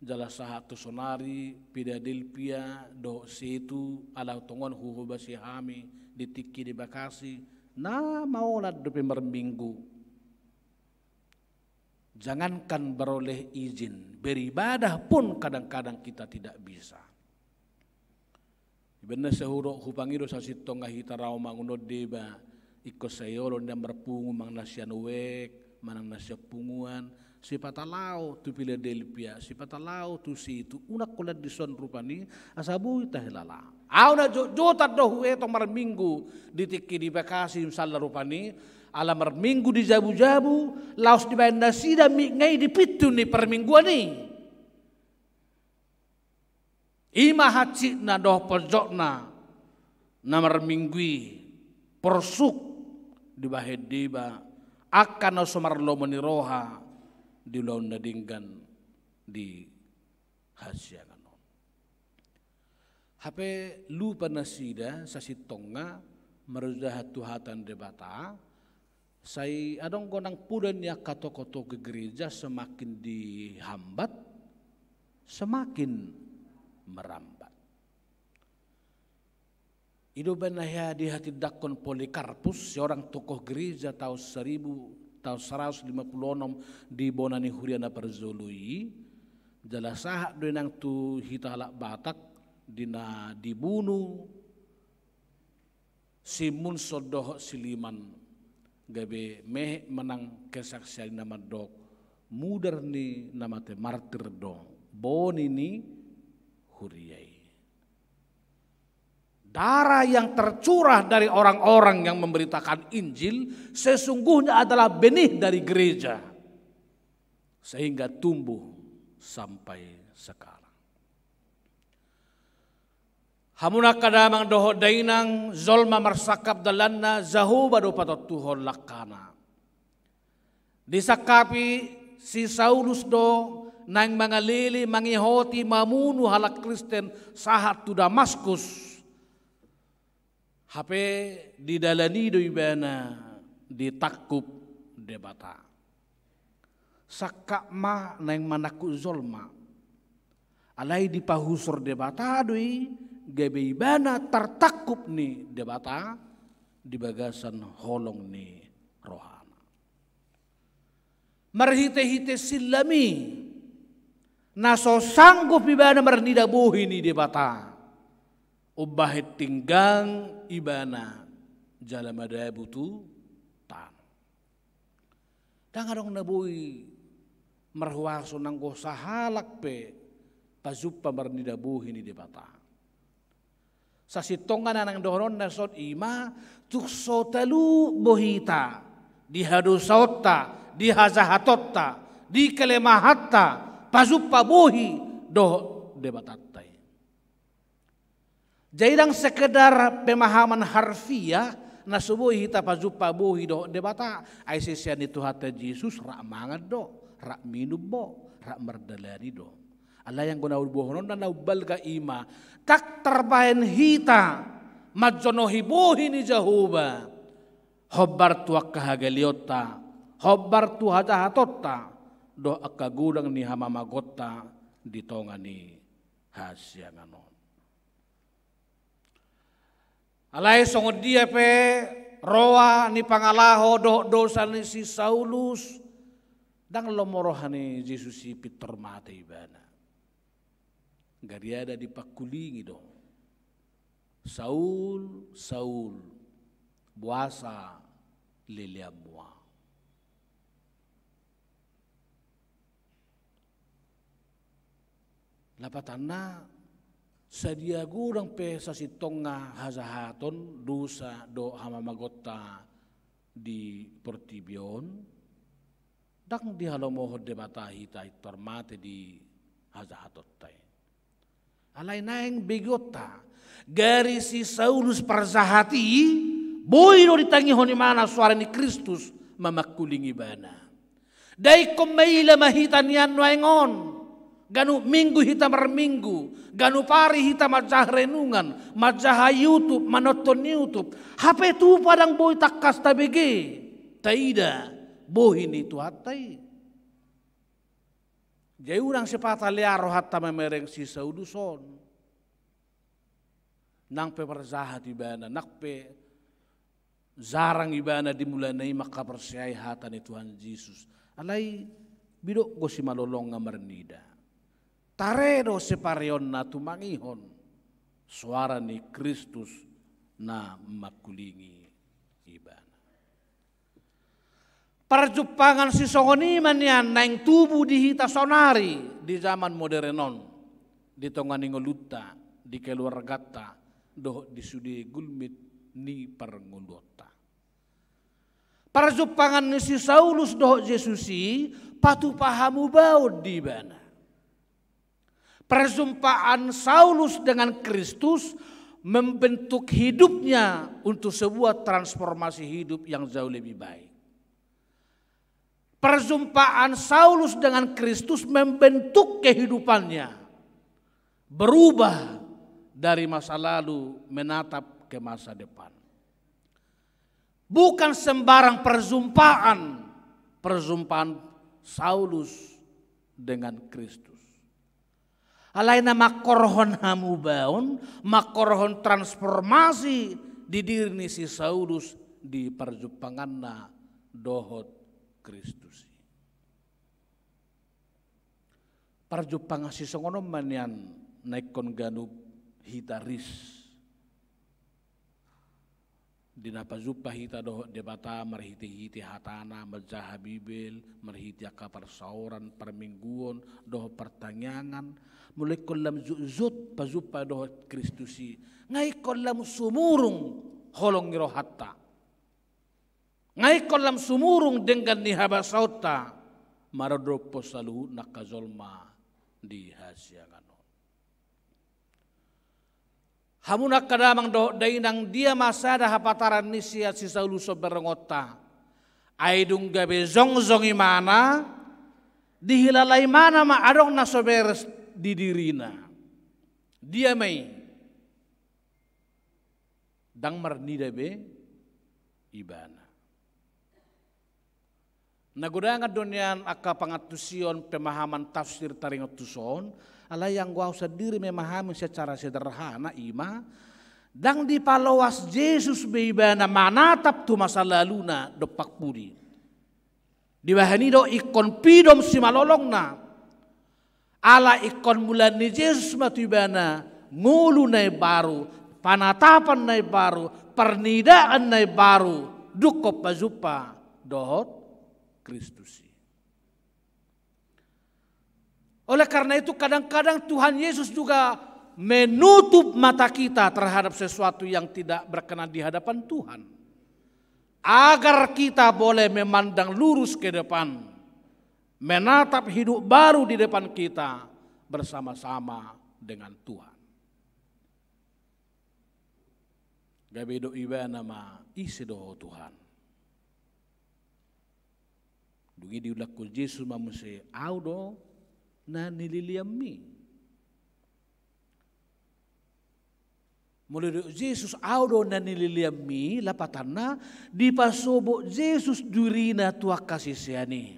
jala sahat tu sonari Piladelpia dohot Setu, ala tongon huhobasi hami di tingki di Bekasi, na maolan dope marminggu. Jangankan beroleh izin, beribadah pun kadang-kadang kita tidak bisa. Ibaen na sai hudok hupangido sasintongna hita raomangun on deba, ingkon sai olo nian marpungu manang na sian uek, manang na sian punguan, sipata laho tu Piladelpia, sipata laho tu Setu, unang holan dison rupani, asa boi tahilala. Au na jotjotan do huetong marminggu di tingki di Bekasi misalna rupani, ala marminggu di jabujabu, laos dibaen nasida mitnga i di pintu ni parmingguan i. I ma hansitna dohot ponjotna na marminggu i, porsuk dibahen deba angka na so marlomo ni roha di ulaon na denggan di hasiangan on. Hape lupa nasida sasintongna marjaha tu hata ni Debata, sai adong do nang poda ni angka tokotokoh gereja semakin dihambat, semakin merambat. I do umbaen na hea dihatindangkon Polikarpus, seorang tokoh gereja taon seribu taon saratus lima pulu onom di bona ni huria na parjolo i, jala sahat do i nang tu hita halak Batak, di na dibunu Simunson dohot Siliman, gabe mehek ma nang kesaksian na mandok, mudar ni na mate martir do boni ni huria i. Darah yang tercurah dari orang-orang yang memberitakan Injil sesungguhnya adalah benih dari gereja, sehingga tumbuh sampai sekarang. Hamu angka damang dohot dainang, jolma marsangkap dalanna, Jahowa do patontuhon langkana. Disangkapi si Saulus do naeng mangalele, mangihoti, mamunu halak Kristen sahat tu Damaskus. Hape di dalan i do ibana ditangkup Debata. Sangkap ma naeng manangkup jolma. Alai dipahusor Debata do i, gabe ibana tartangkup ni Debata di bagasan holong ni rohana. Marhite-hite sillam i, na so sanggup ibana marnida bohi ni Debata, umbahen tinggang ibana jala madabu tu tano. Ndang adong na boi marhuaso nanggo sahalak pe pajumpa marnida bohi ni Debata. Sasintongna na naeng dohononna son i ma, tung so talup do hita di hadosaonta, di hajahatonta, di kelemahanta, pajumpa bohi dohot Debatanta i. Jadi ndang sekedar pemahaman harfiah, na so boi hita pajumpa bohi dohot Debata, ai sisean ni Tuhanta Jesus rap mangan do, rap minum do, rap mardalani do. Alai anggo na umbohononna na umbalga i ma, ndang tarbahen hita manjonohi bohi ni Jahowa hombar tu angka hagaleonta, hombar tu hajahatonta, dohot angka godang ni hamamagonta di tonga ni hasiangan on. Alai songon dia pe roha ni pangalaho dohot dosa ni si Saulus, ndang lomo roha ni Jesus i pintor mate ibana. Gariada dipangkulingi do: Saul, Saul, boasa leleanmu ahu? Lapatanna, sadia godang pe sasintongna hajahaton, dosa dohot hamamagonta di portibi on, ndang dihalomohon Debata hita pintor mate di hajahatonta i. Alai naeng begeonta, gari si Saulus parjahat i, boi do ditangihon ibana soara ni Kristus mamangkulingi ibana. Ndang ingkon maila ma hita nian nuaeng on. Ganup minggu hita marminggu, ganup ari hita manjaha renungan, manjaha YouTube, manonton YouTube. Hape tupa ndang boi tangkas tabege, taida bohi ni Tuhanta i. Jadi unang sipata lea rohanta mamereng si Saulus on. Nang pe parjahat ibana, nang pe jarang ibana di mulana i mangkaporseai hata ni Tuhan Jesus. Alai didok do simalolongna marnida: Tare do sipareonna tumangihon soara ni Kristus na mangkulingi ibana. Parjumpangan sisongon i ma nian naeng tubu di hita saonari di zaman modern on, di tonga ni ngolunta, di keluarganta, dohot di sude gulmit ni parngoluonta. Parjumpangan ni si Saulus dohot Jesus i patupa hamubaon di ibana. Perjumpaan Saulus dengan Kristus membentuk hidupnya untuk sebuah transformasi hidup yang jauh lebih baik. Perjumpaan Saulus dengan Kristus membentuk kehidupannya, berubah dari masa lalu menatap ke masa depan. Bukan sembarang perjumpaan, perjumpaan Saulus dengan Kristus. Alai na mangkorhon hamubaon, mangkorhon transformasi di diri ni si Saulus di parjumpanganna dohot Kristus i. Parjumpangan sisongon on ma nian na ingkon ganup hita ris. Di na pajumpa hita dohot Debata marhite-hite hatana, manjaha Bibel, marhite angka parsaoran, parmingguon, dohot partangiangan, molo ingkon lam jotjot pajumpa dohot Kristus i, nga ingkon lam sumurung holong ni rohanta. Nga ingkon lam sumurung denggan ni habasaonta, maradophon saluhutna angka jolma di hasiangan on. Hamu na angka damang dohot dainang, dia ma sada hapataran ni sian si Saulus on berengonta. Ai dung gabe jongjong ibana, dihilala ibana ma adong na so beres di dirina. Dia ma i? Ndang marnida be ibana. Na godangan do nian angka pangantusion pemahaman tafsir taringot tuson, alai anggo ahu sandiri memahami secara sederhana, i ma, ndang dipaloas Jesus be ibana manatap tu masa laluna dompak pudi. Dibahen i do ingkon pidom simalolongna. Ala ingkon mulaan ni Jesus ma tu ibana ngolu na imbaru, panatapan na imbaru, parnidaan na imbaru, dungkon pajumpa dohot Kristus i. Oleh karena itu, kadang-kadang Tuhan Yesus juga menutup mata kita terhadap sesuatu yang tidak berkenan di hadapan Tuhan. Agar kita boleh memandang lurus ke depan, menatap hidup baru di depan kita bersama-sama dengan Tuhan. Gabe didok ibana ma, ise do ho Tuhan? Dung i diulakhon Jesus ma muse, ahu do na nileleanmi. Molo didok Jesus, ahu do na nileleanmi, lapatanna, dipasobok Jesus dirina tu angka sisean i.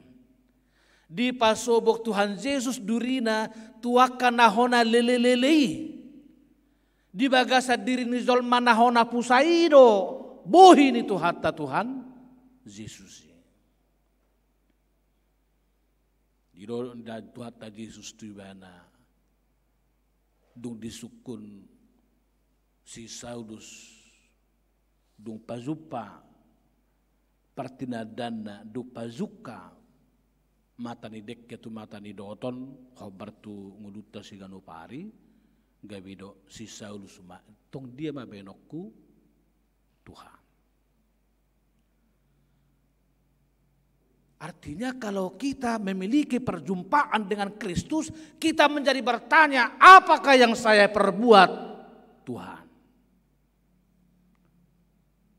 Dipasobok Tuhan Jesus dirina tu angka na hona lele-lele i. Di bagasan diri ni jolma na hona pusa i do bohi ni Tuhanta Tuhan Jesus i. Didok Tuhanta Jesus tu ibana, dung disungkun si Saulus, dung pajumpa partinandanna, dung pajungka mata ni dengke tu mata ni doton, hombar tu ngolunta siganup ari, gabe didok si Saulus ma, tong dia ma baenonku Tuhan. Artinya, kalau kita memiliki perjumpaan dengan Kristus, kita menjadi bertanya, apakah yang saya perbuat, Tuhan?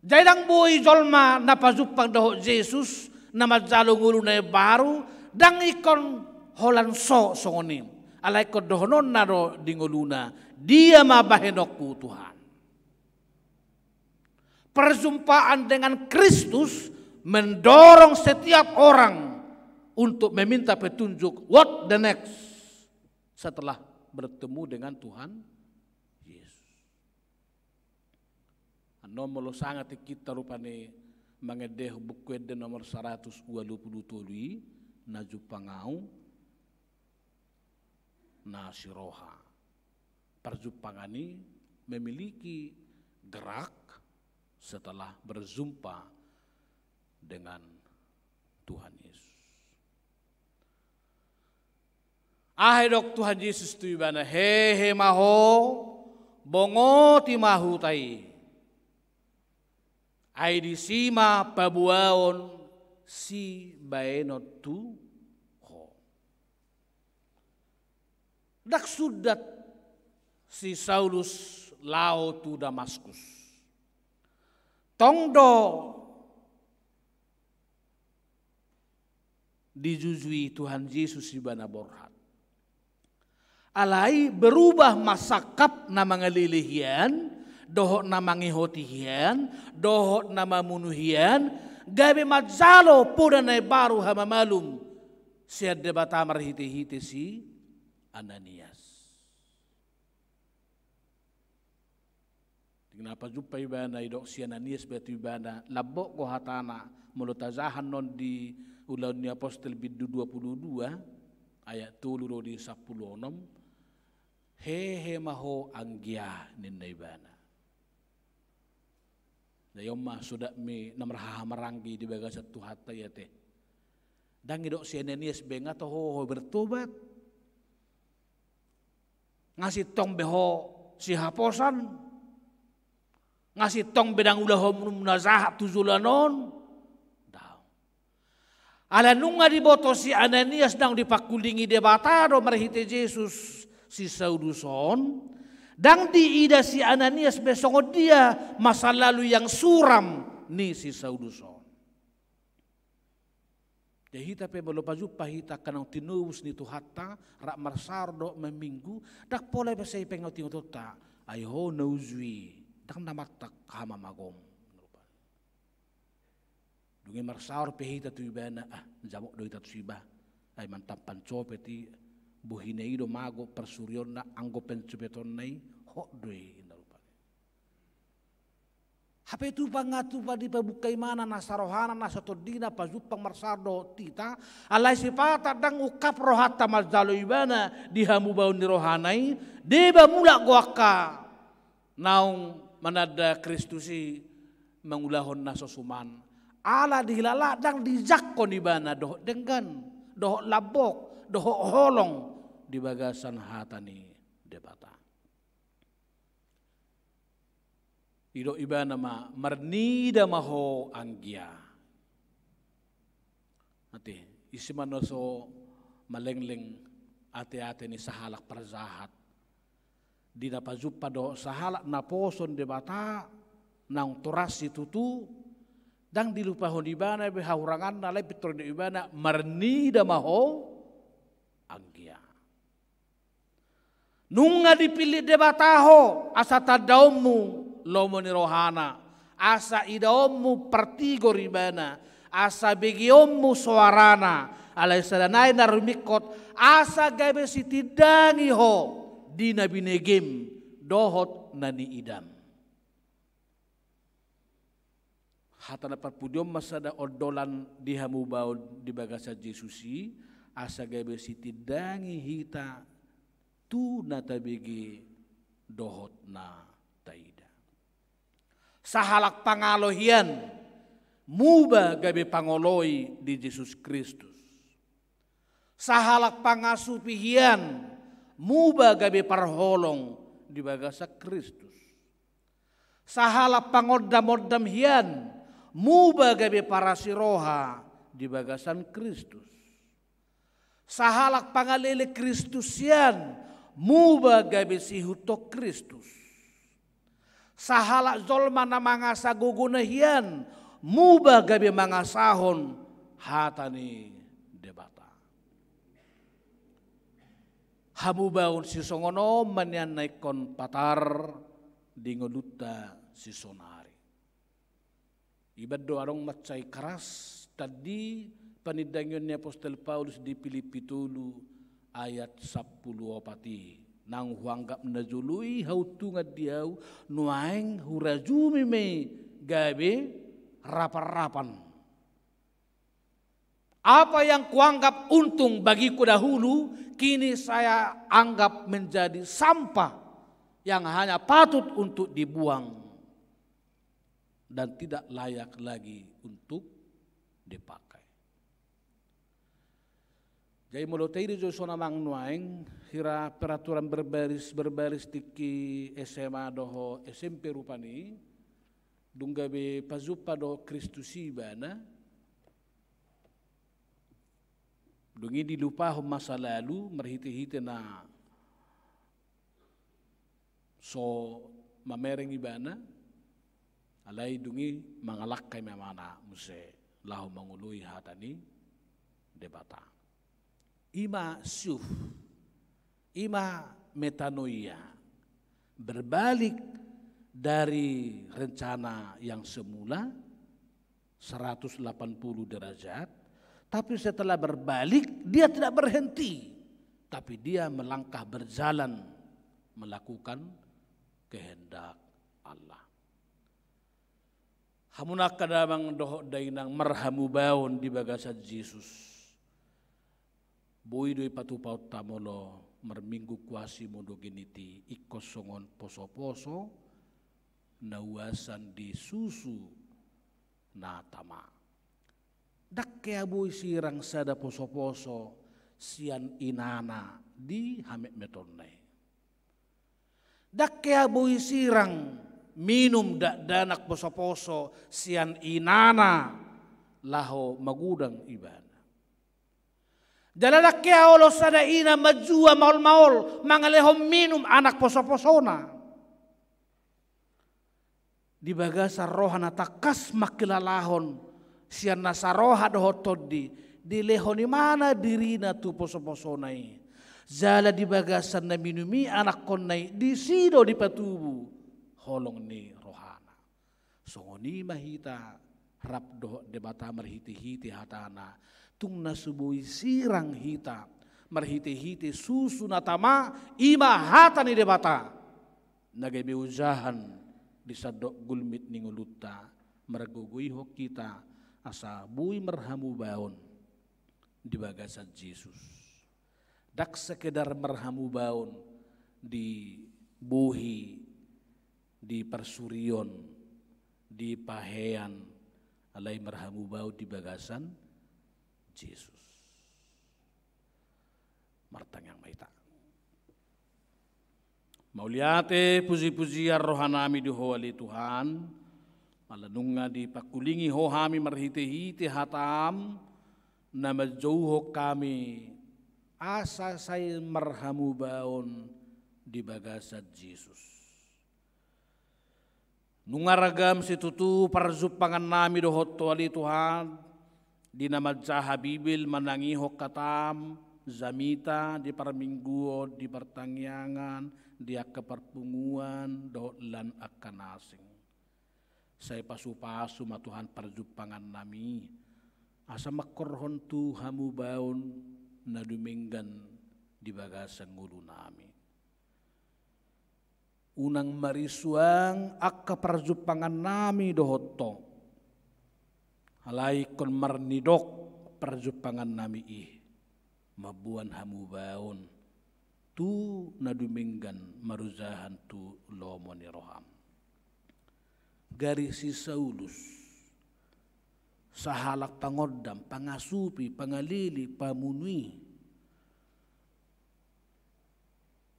Jadi ndang boi jolma na pajumpang dohot Jesus, na manjalo ngolu na imbaru, ndang ingkon holan so songon i. Alai ingkon dohononna do di ngoluna, dia ma baenonku Tuhan. Perjumpaan dengan Kristus mendorong setiap orang untuk meminta petunjuk, what the next, setelah bertemu dengan Tuhan Yesus. Annon molo sanga tingkinta rupani mangendehon Buku Ende nomor saratus ualu pulu tolu i, na jumpang ahu, na siroha. Perjumpangan i memiliki gerak setelah berjumpa dengan Tuhan Yesus. Aha didok Tuhan Jesus tu ibana, hehe ma ho, bongoti ma huta i. Ai disi ma paboaon sibaenon tu ho. Ndang sundat si Saulus laho tu Damaskus. Tong do dijujui Tuhan Jesus ibana borhat. Alai berubah ma sangkap na mangalele hian, dohot na mangihoti hian, dohot na mamunu hian, gabe manjalo poda na imbaru hamamalum sian Debata marhite-hite si Ananias. Dung na pajumpa ibana, didok si Ananias ma tu ibana, lambok do hatana, molo tajaha annon di Ulaon ni Apostel bindu dua pulu dua, ayat tolu ro di sampulu onom, hehe ma ho anggia ninna ibana. Jadi on ma sodapmi na marhahamaranggi di bagasan Tuhanta i ate. Ndang didok si Ananias be nga toho ho bertobat. Nga sintong be ho sihaposan. Nga sintong be ndang ulahonmu na jahat tu joloan on. Daong. Ala nunga diboto si Ananias naung dipangkulingi Debata do marhite Jesus si Saulus on, ndang diida si Ananias be songon dia masa lalu yang suram ni si Saulus on. Jadi hita pe molo pajumpa hita angka naung tinobus ni Tuhanta, rap marsaor dohot maminggu, ndang pola be sai pengaotingotonta, ai ho na uju i, ndang na mantak hamamagom. Dung i marsaor pe hita tu ibana, ah, jamot do hita tusi bah. Ai mantan pancopet i, bohina i do mago parsurionna, anggo pancopetonna i, hot do i, inna rupani. Hape tupa nga tupa dipabungka ibana nasa rohana, nasa tondina, pajumpang marsaor dohot hita, alai sipata ndang ungkap rohanta manjalo ibana di hamubaon ni rohana i, deba mulak do angka naung mananda Kristus i mangulahon na so suman. Ala dihilala ndang dijangkon ibana dohot denggan, dohot lambok, dohot holong di bagasan hata ni Debata. Didok ibana ma, marnida ma ho anggia. Ate, ise ma na so malengleng ate-ate ni sahalak parjahat. Di na pajumpa dohot sahalak naposo ni Debata, naung toras situtu, ndang dilupahon ibana be hahuranganna, alai pintor didok ibana, marnida ma ho anggia. Nunga dipillit Debata ho asa tandaonmu lomo ni rohana, asa idaonmu partigor ibana, asa begeonmu soarana, alai sada nai na rumingkot, asa gabe sitindangi ho di na binegem dohot na niidam. Hata na parpudi on ma sada ondolan di hamubaon di bagasan Jesus i, asa gabe sitindangi hita tu na tabege dohot na taida. Sahalak pangalo hian, muba gabe pangoloi di Jesus Kristus. Sahalak pangasupi hian, muba gabe parholong di bagasan Kristus. Sahalak pangondam-ondam hian, muba gabe parasiroha di bagasan Kristus. Sahalak pangalele Kristus hian, muba gabe sihuthon Kristus. Sahalak jolma na mangasa gogona hian, muba gabe mangasahon hata ni Debata. Hamubaon sisongon on ma nian na ingkon patar di ngolunta sisonari. Iba do adong mansai karas tandi panindangion ni apostel Paulus di Pilippi tolu ayat sampulu opat i. Naung huanggap na jolo i hauntungan di ahu, nuaeng hurajumi ma i gabe rapan-rapan. Apa yang kuanggap untung bagiku dahulu, kini saya anggap menjadi sampah yang hanya patut untuk dibuang dan tidak layak lagi untuk dipakai. Jadi molo taida jo songon i nuaeng, hira peraturan berbaris, berbaris tingki S M A dohot S M P rupani, dung gabe pajumpa dohot Kristus ibana, dung i dilupahon masa lalu, marhite-hite na so mamereng ibana, alai dung i mangalangka ma ibana muse laho mangoloi hata ni Debata. I ma syuf, i ma metanoia, berbalik dari rencana yang semula, seratus delapan puluh derajat, tapi setelah berbalik, dia tidak berhenti, tapi dia melangkah berjalan melakukan kehendak Allah. Hamu na angka damang dohot dainang marhamubaon di bagasan Jesus. Boi do ipatupaonta molo marminggu Quasimodogeniti tingki ingkon songon posoposo na uasan di susu na tama. Ndang hea boi sirang sada posoposo sian inana di hametmetonna i. Ndang hea boi sirang minum dakdanak posoposo sian inana laho magodang ibana. Jala ndang hea olo sada ina manjua maolmaol mangalehon minum anak posoposona. Di bagasan roha na tangkas mangkilalahon sian nasa roha dohot tondi, dilehon imana dirina tu posoposona i. Jala di bagasan na minum i anakkonna i, disi do dipatubu holong ni rohana. Songon i ma hita rap dohot Debata marhitehite hatana. Tung na so boi sirang hita marhitehite susu na tama, i ma hata ni Debata na gabe ojahan di sandok gulmit ni ngolunta, margogoihon hita asa boi marhamubaon di bagasan Jesus. Ndang sekedar marhamubaon di bohi, di parsurion, di pahean, alai marhamubaon di bagasan Jesus. Martangiang ma hita. Mauliate pujipujian rohanami di Ho ale Tuhan, ala nunga dipangkulingi Ho hami marhitehite hataM, na manjouhon hami asa sai marhamubaon di bagasan Jesus. Nunga ragam situtu parjumpangannami dohot Ho ale Tuhan, di na manjaha Bibel manangihon hataM, jamita di parmingguon, di partangiangan, di angka parpunguan, dohot lan angka na asing. Sai pasupasu ma Tuhan parjumpangannami, asa mangkorhon tu hamubaon na dumenggan di bagasan ngolunami. Unang marisuang angka parjumpangannami dohot Ho. Alai ingkon marnidok parjumpangannami i mamboan hamubaon tu na dumenggan marojahan tu lomo ni rohaM. Gari si Saulus, sahalak pangondam, pangasupi, pangalili, pamunu i.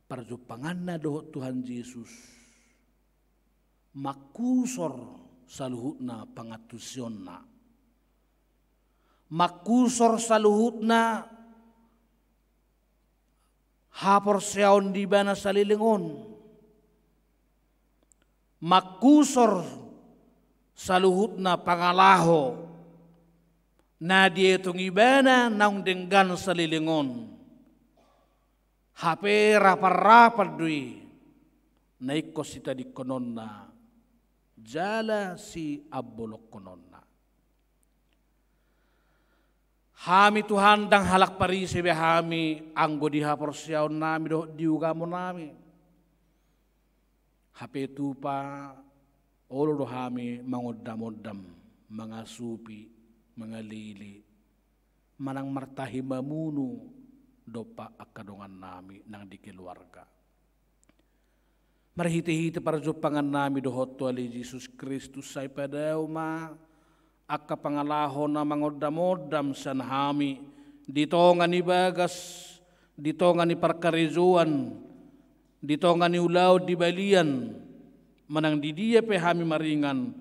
Parjumpanganna dohot Tuhan Jesus mangkusor saluhutna pangantusionna. Mangkusor saluhutna haporseaon di ibana saleleng on. Mangkusor saluhutna pangalaho na dietong ibana naung denggan saleleng on. Hape raparrapar do i na ingkon sitadingkononna jala siambolonghononna. Hami Tuhan, ndang halak parise be hami anggo di haporseaonnami dohot di ugamonami. Hape tupa olo do hami mangondamondam, mangasupi, mangalili, manang martahi mamunu dompak angka dongannami nang di keluarga. Marhitehite parjumpangannami dohot Ho ale Jesus Kristus, sai padao ma angka pangalaho na mangondamondam sian hami di tonga ni bagas, di tonga ni parkarejoan, di tonga ni ulaon di balian, manang di dia pe hami maringan,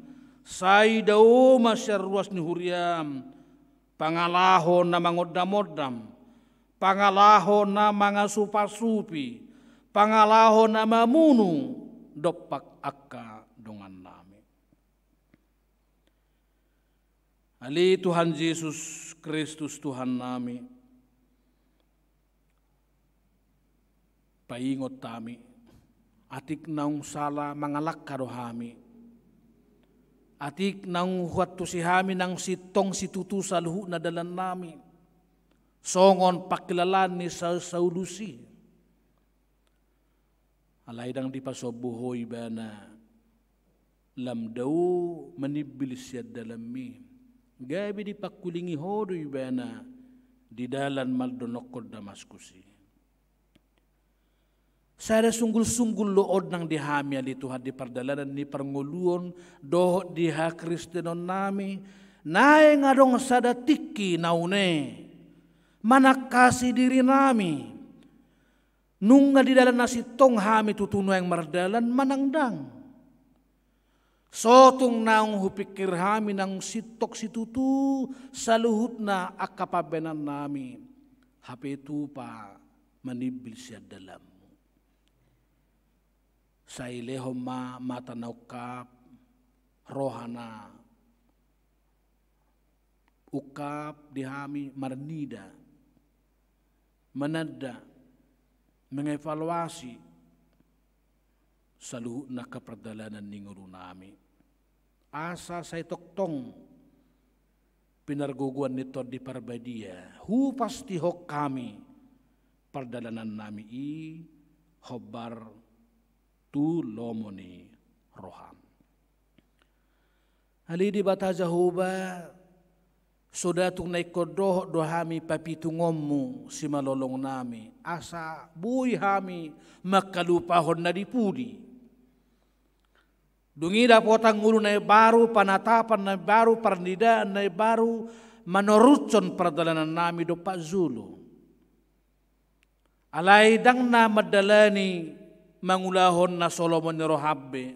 sai dao ma sian ruas ni huriaM pangalaho na mangondamondam, pangalaho na mangasupasupi, pangalaho na mamunu dompak angka dongannami. Ale Tuhan Jesus Kristus Tuhannami, paingot hami, atik naung sala mangalangka do hami, atik naung huantusi hami nang sintong situtu saluhutna dalannami, songon pangkilalaan ni Sa-, Saulus i. Alai ndang dipasombu Ho ibana lam dao manimbil sian dalanmi, gabe dipangkulingi Ho do ibana di dalan mandonokkon Damaskus i. Sada sunggul-sunggul do on nang di hami, ale Tuhan, di pardalanan ni parngoluon dohot di hakristenonnami. Naeng adong sada tingki na une manangkasi dirinami. Nunga di dalan na sintong hami tutu nuaeng mardalan manang ndang? So tung naung hupingkir hami naung sintong situtu saluhutna angka pambahenannami, hape tupa manimbil sian dalanmu. Sai lehon ma mata na ungkap, roha na ungkap di hami, marnida, mananda, mengevaluasi saluhutna angka pardalanan ni ngolunami. Asa sai tongtong pinargogoan ni Tondi Parbadia hupastihon hami pardalanannami i hombar tu lomo ni roham. Ale Debata Jahowa, so da tung na ingkon dohot do hami papitungonmu simalolongnami, asa boi hami mangkalupahon na di pudi. Dung i dapotan ngolu na imbaru, panatapan na imbaru, parnidaan na imbaru, manoruthon pardalanannami dompak jolo. Alai ndang na mandalani mangulahon na so lomo ni roham be,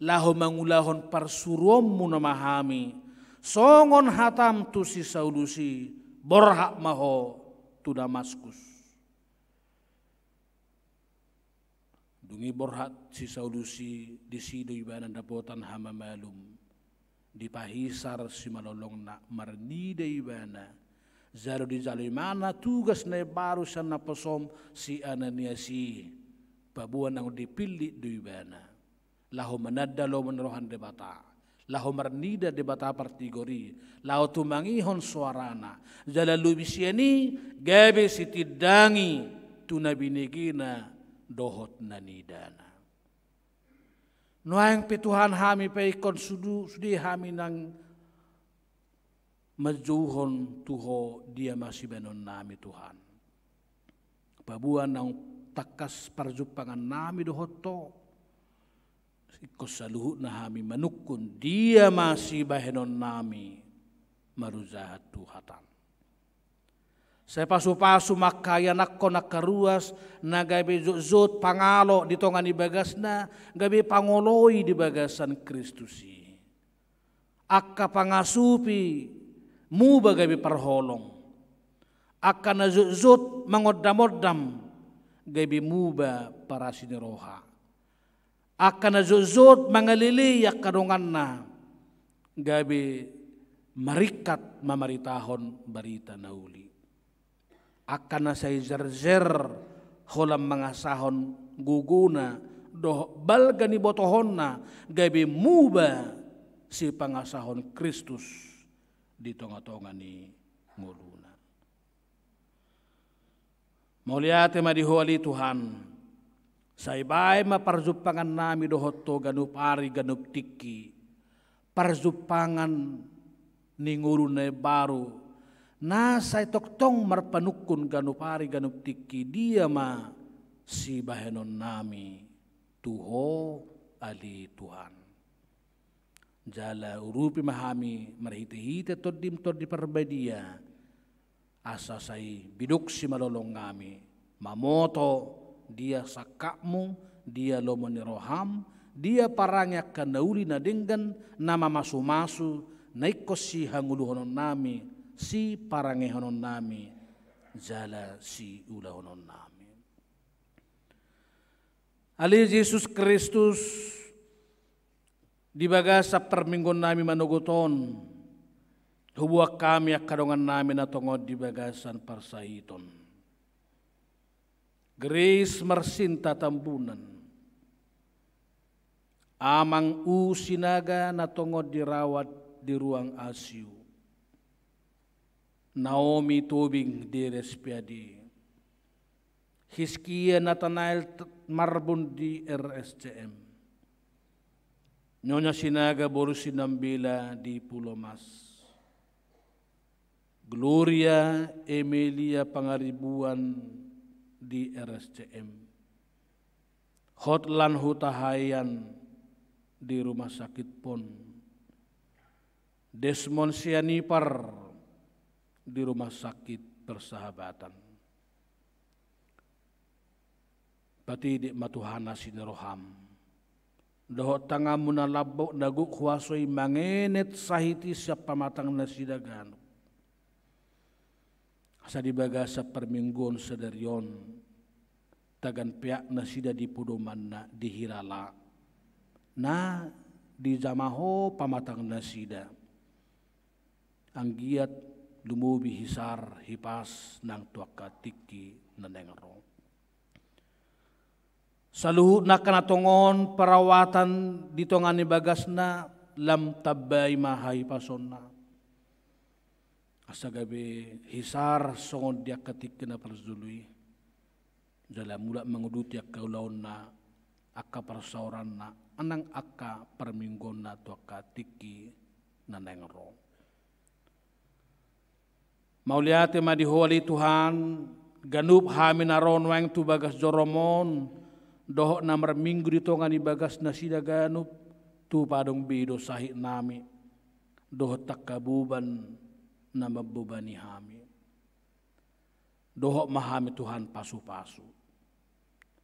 laho mangulahon parsuruonmu nama hami, songon hatam tu si Saulus i, borhat ma ho tu Damaskus. Dung i borhat si Saulus i, disi do ibana dapotan hamamalum. Dipahisar simalolongna, marnida ibana. Jala dijalo ibana tugas na imbaru sian naposom si Ananias i. Paboa naung dipillit do ibana laho mananda lomo ni roha ni Debata, laho marnida Debata partigor i, laho tumangihon soarana, jala lobi sian i gabe sitindangi tu na binegena dohot na nidana. Nuaeng pe Tuhan, hami pe ingkon sudu-, sude hami nang manjouhon tu Ho dia ma sibahenonnami, Tuhan. Paboa naung tangkas parjumpangannami dohot Ho, ingkon saluhutna hami manungkun dia ma sibahenonnami marujahan tu hatam. Sai pasupasu ma angka ianakhon angka ruas na gabe jotjot pangalo di tonga ni bagasna, gabe pangoloi di bagasan Kristus i. Angka pangasupi muba gabe parholong. Angka na jotjot mangondamondam gabe muba parasi ni roha. Angka na jotjot mangalelei angka donganna gabe maringkat mamaritahon barita na uli. Angka na sai jerjer holan mangasahon gogona dohot balga ni botohonna gabe muba sipangasahon Kristus di tongatonga ni ngoluna. Mauliate ma di Ho ale Tuhan. Sai baen ma parjumpangannami dohot Ho ganup ari ganup tingki, parjumpangan ni ngolu na imbaru, na sai tongtong marpanungkun ganup ari ganup tingki dia ma sibahenonnami tu Ho ale Tuhan. Jala urupi ma hami marhitehite Tondim Tondi Parbadia, asa sai biduk simalolongnami, mamoto dia sangkapmu, dia lomo ni roham, dia parange angka na uli na denggan, na mamasumasu, na ingkon sihangoluhononnami, siparangehononnami, jala siulahononnami. Ale Jesus Kristus, di bagasan parmingguonnami manogot on, huboan hami angka dongannami na tongon di bagasan parsahiton. Grace Marsinta Tambunan, Amang U Sinaga na tongon dirawat di ruang ICU, Naomi Tobing di RSPAD, Hizkia Natanael T-, Marbun di RSCM, Nyonya Sinaga boru Sinambela di Pulau Mas. Gloria Emelia Pangaribuan di R S C M. Hotlan Hutahaean di Rumah Sakit Pon. Desmond Sianipar di Rumah Sakit Persahabatan. Patidek ma Tuhan asi ni roham dohot tanganmu na lambok na gok huaso i mangenet sahit i sian pamatang nasida ganup. Asa di bagasan parmingguon sadari on, tagan peak nasida di podomanna, di hirala na dijama Ho pamatang nasida. Anggiat lumobi hisar hipas nang tu angka tingki na naeng ro. Saluhutna angka na tongon perawatan di tonga ni bagasna, lam tambai ma hahipasonna. Asa gabe hisar songon di angka tingki na parjolo i. Jala mulak manguduti angka ulaonna, angka parsaoranna, nang angka parmingguonna tu angka tingki na naeng ro. Mauliate ma di Ho ale Tuhan, ganup hami na ro nuaeng tu bagas jorom on, dohot na marminggu di tonga ni bagas nasida ganup, tupa adong be i do sahit nami, dohot angka boban na mambobani hami. Dohot ma hami Tuhan pasu-pasu.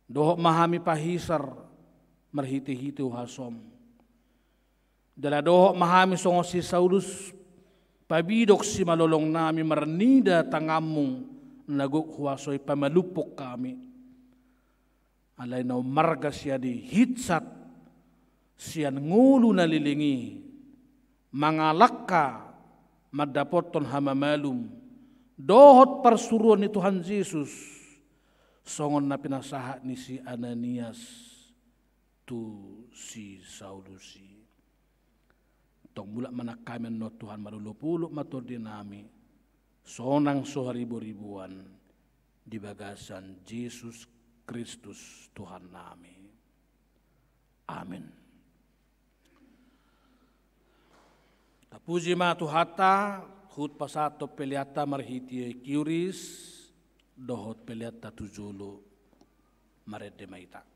Dohot ma hami pahisar marhite-hite huasoM. Jala dohot ma hami songon si Saulus, pabidok simalolong nami, marnida tanganMu na gok huaso i pamalumpok hami. Alai na ummarga sian i, hinsat sian ngolu na leleng i, mangalangka mandapothon hamamalum dohot parsuruon ni Tuhan Jesus, songon na pinasahat ni si Ananias tu si Saulus i. Tong mulak ma nang hami annon Tuhan, marolopolop ma tondi nami, sonang so hariboriboan, di bagasan Jesus Kristus Tuhan nami. Amen. Tapuji ma Tuhanta, huhut pasahathon peleanta marhite kiuris, dohot peleanta tu jolo marende ma hita.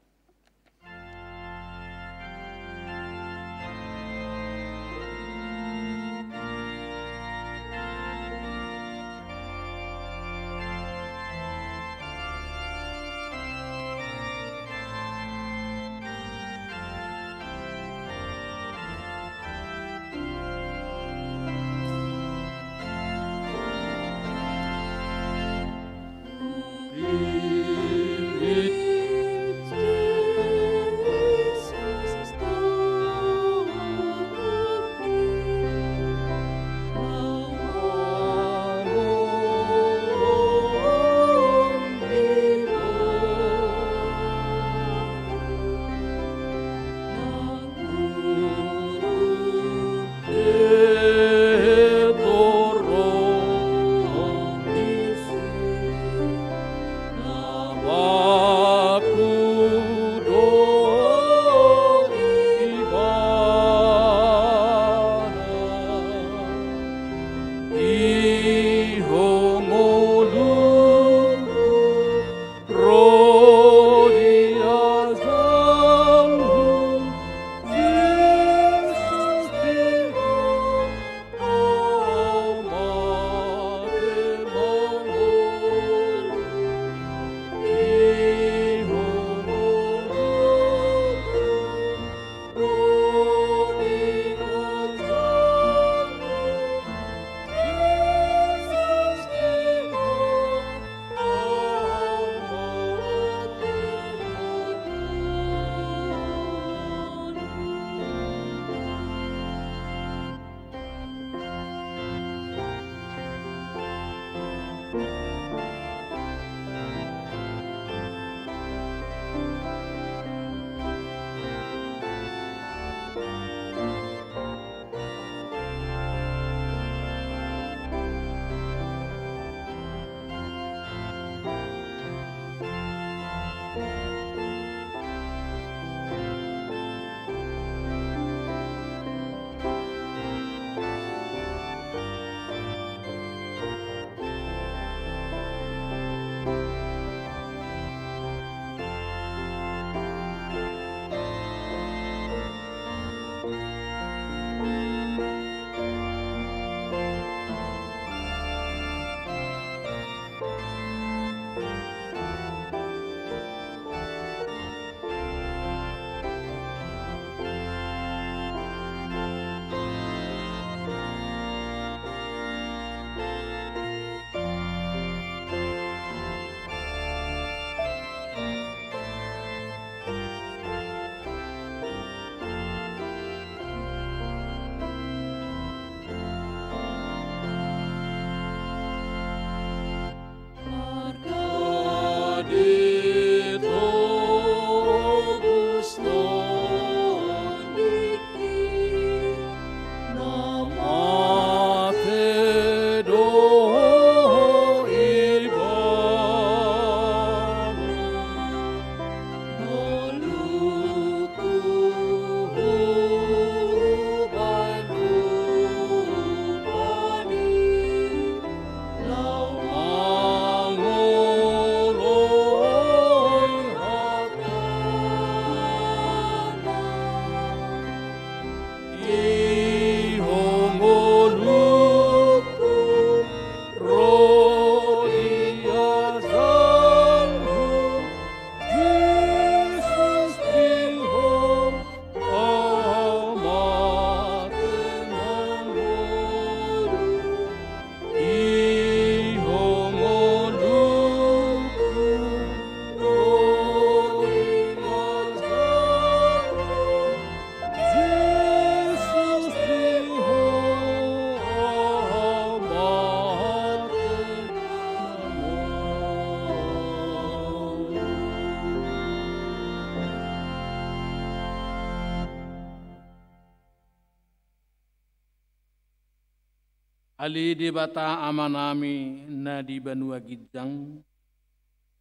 Ale Debata Amanami na di banua ginjang,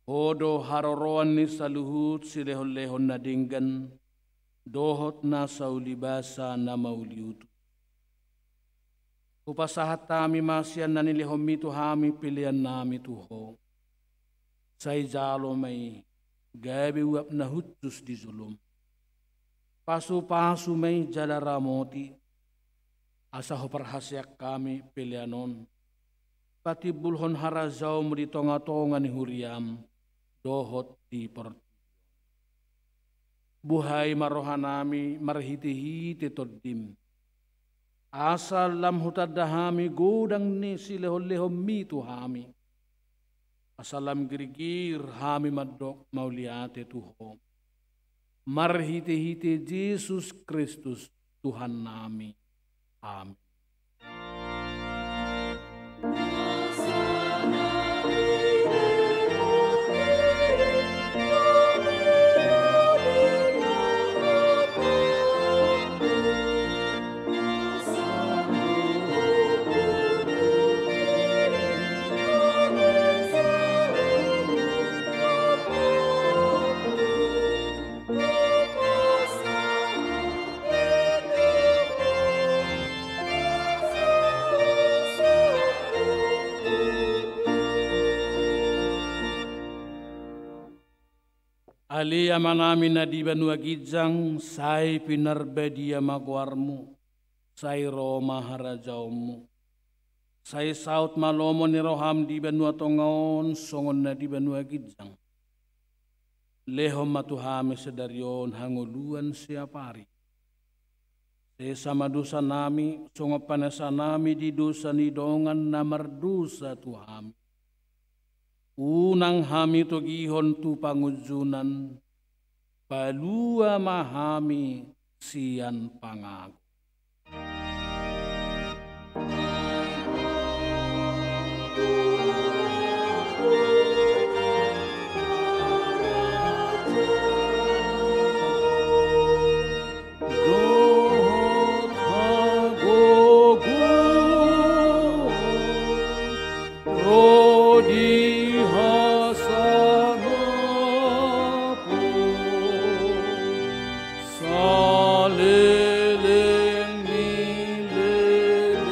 Ho do haroroan ni saluhut silehonlehon na denggan dohot na saulibasa na mauliutus. Hupasahat hami ma sian na nilehonmi tu hami peleannami tu Ho. Sai jalo ma i gabe uap na hushus di jolom. Pasupasu ma i jala ramoti, asa huparhaseang hami pelean on patimbulhon harajaonmu di tongatonga ni huriam dohot di portibi. Buhai ma rohanami marhitehite Tondim, asa lam hutanda hami godang ni silehonlehonmi tu hami, asa lam girgir hami mandok mauliate tu Ho, marhitehite Jesus Kristus Tuhannami. Amin. Ale Amanami na di banua ginjang, sai pinarbadia ma goarmu, sai ro ma harajaonmu. Sai saut ma lomo ni roham di banua tonga on songon na di banua ginjang. Lehon ma tu hami sadari on hangoluan siapari. Sesa ma dosanami songon panesanami di dosa ni dongan na mardosa tu hami. Unang hami togihon tu pangunjunan, palua ma hami sian pangago. Ro di hasangapon saleleng ni leleng.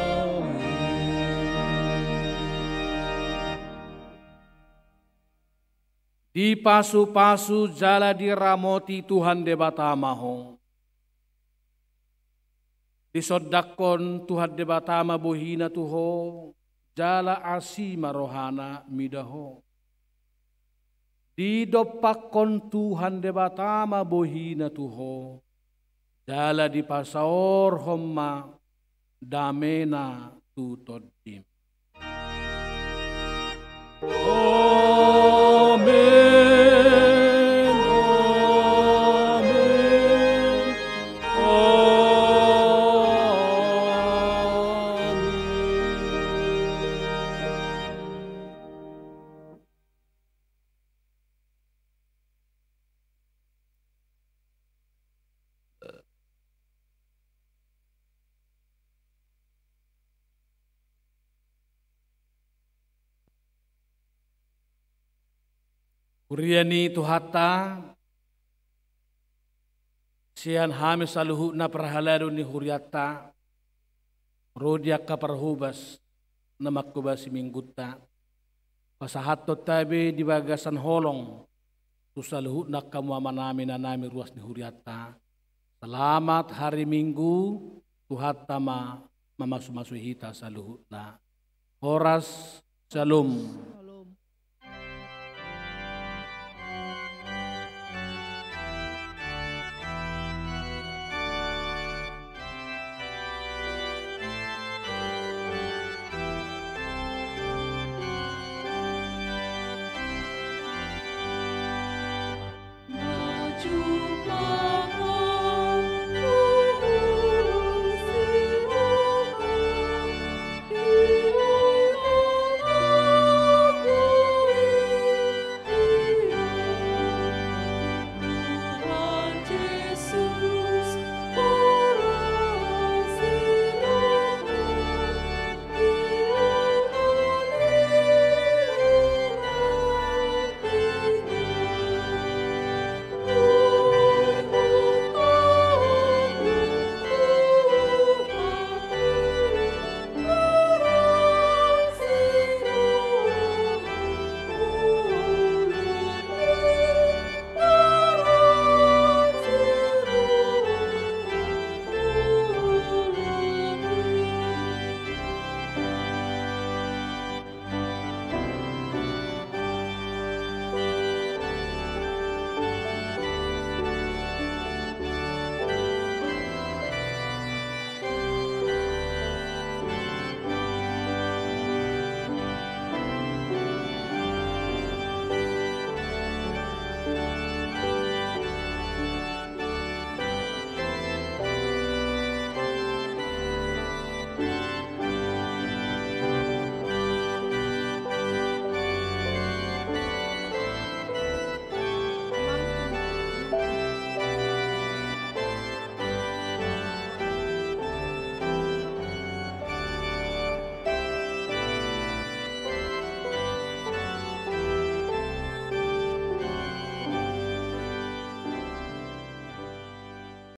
Amin. Dipasupasu jala diramoti Tuhan Debata ma ho. Disondangkon Tuhan Debata ma bohina tu ho, jala asi ma rohana mida ho. Didompakkon Tuhan Debata ma bohina tu ho, jala dipasaorhon ma damena tu tondim. Amen, amen, amen. Huria ni Tuhanta, sian hami saluhutna parhalado ni hurianta, ro di angka parhobas na manghobasi minggunta, pasahathon hami be di bagasan holong tu saluhutna angka hamu amanami, inanami, ruas ni hurianta. Selamat hari Minggu, Tuhanta ma mamasumasu hita saluhutna. Horas, Shalom.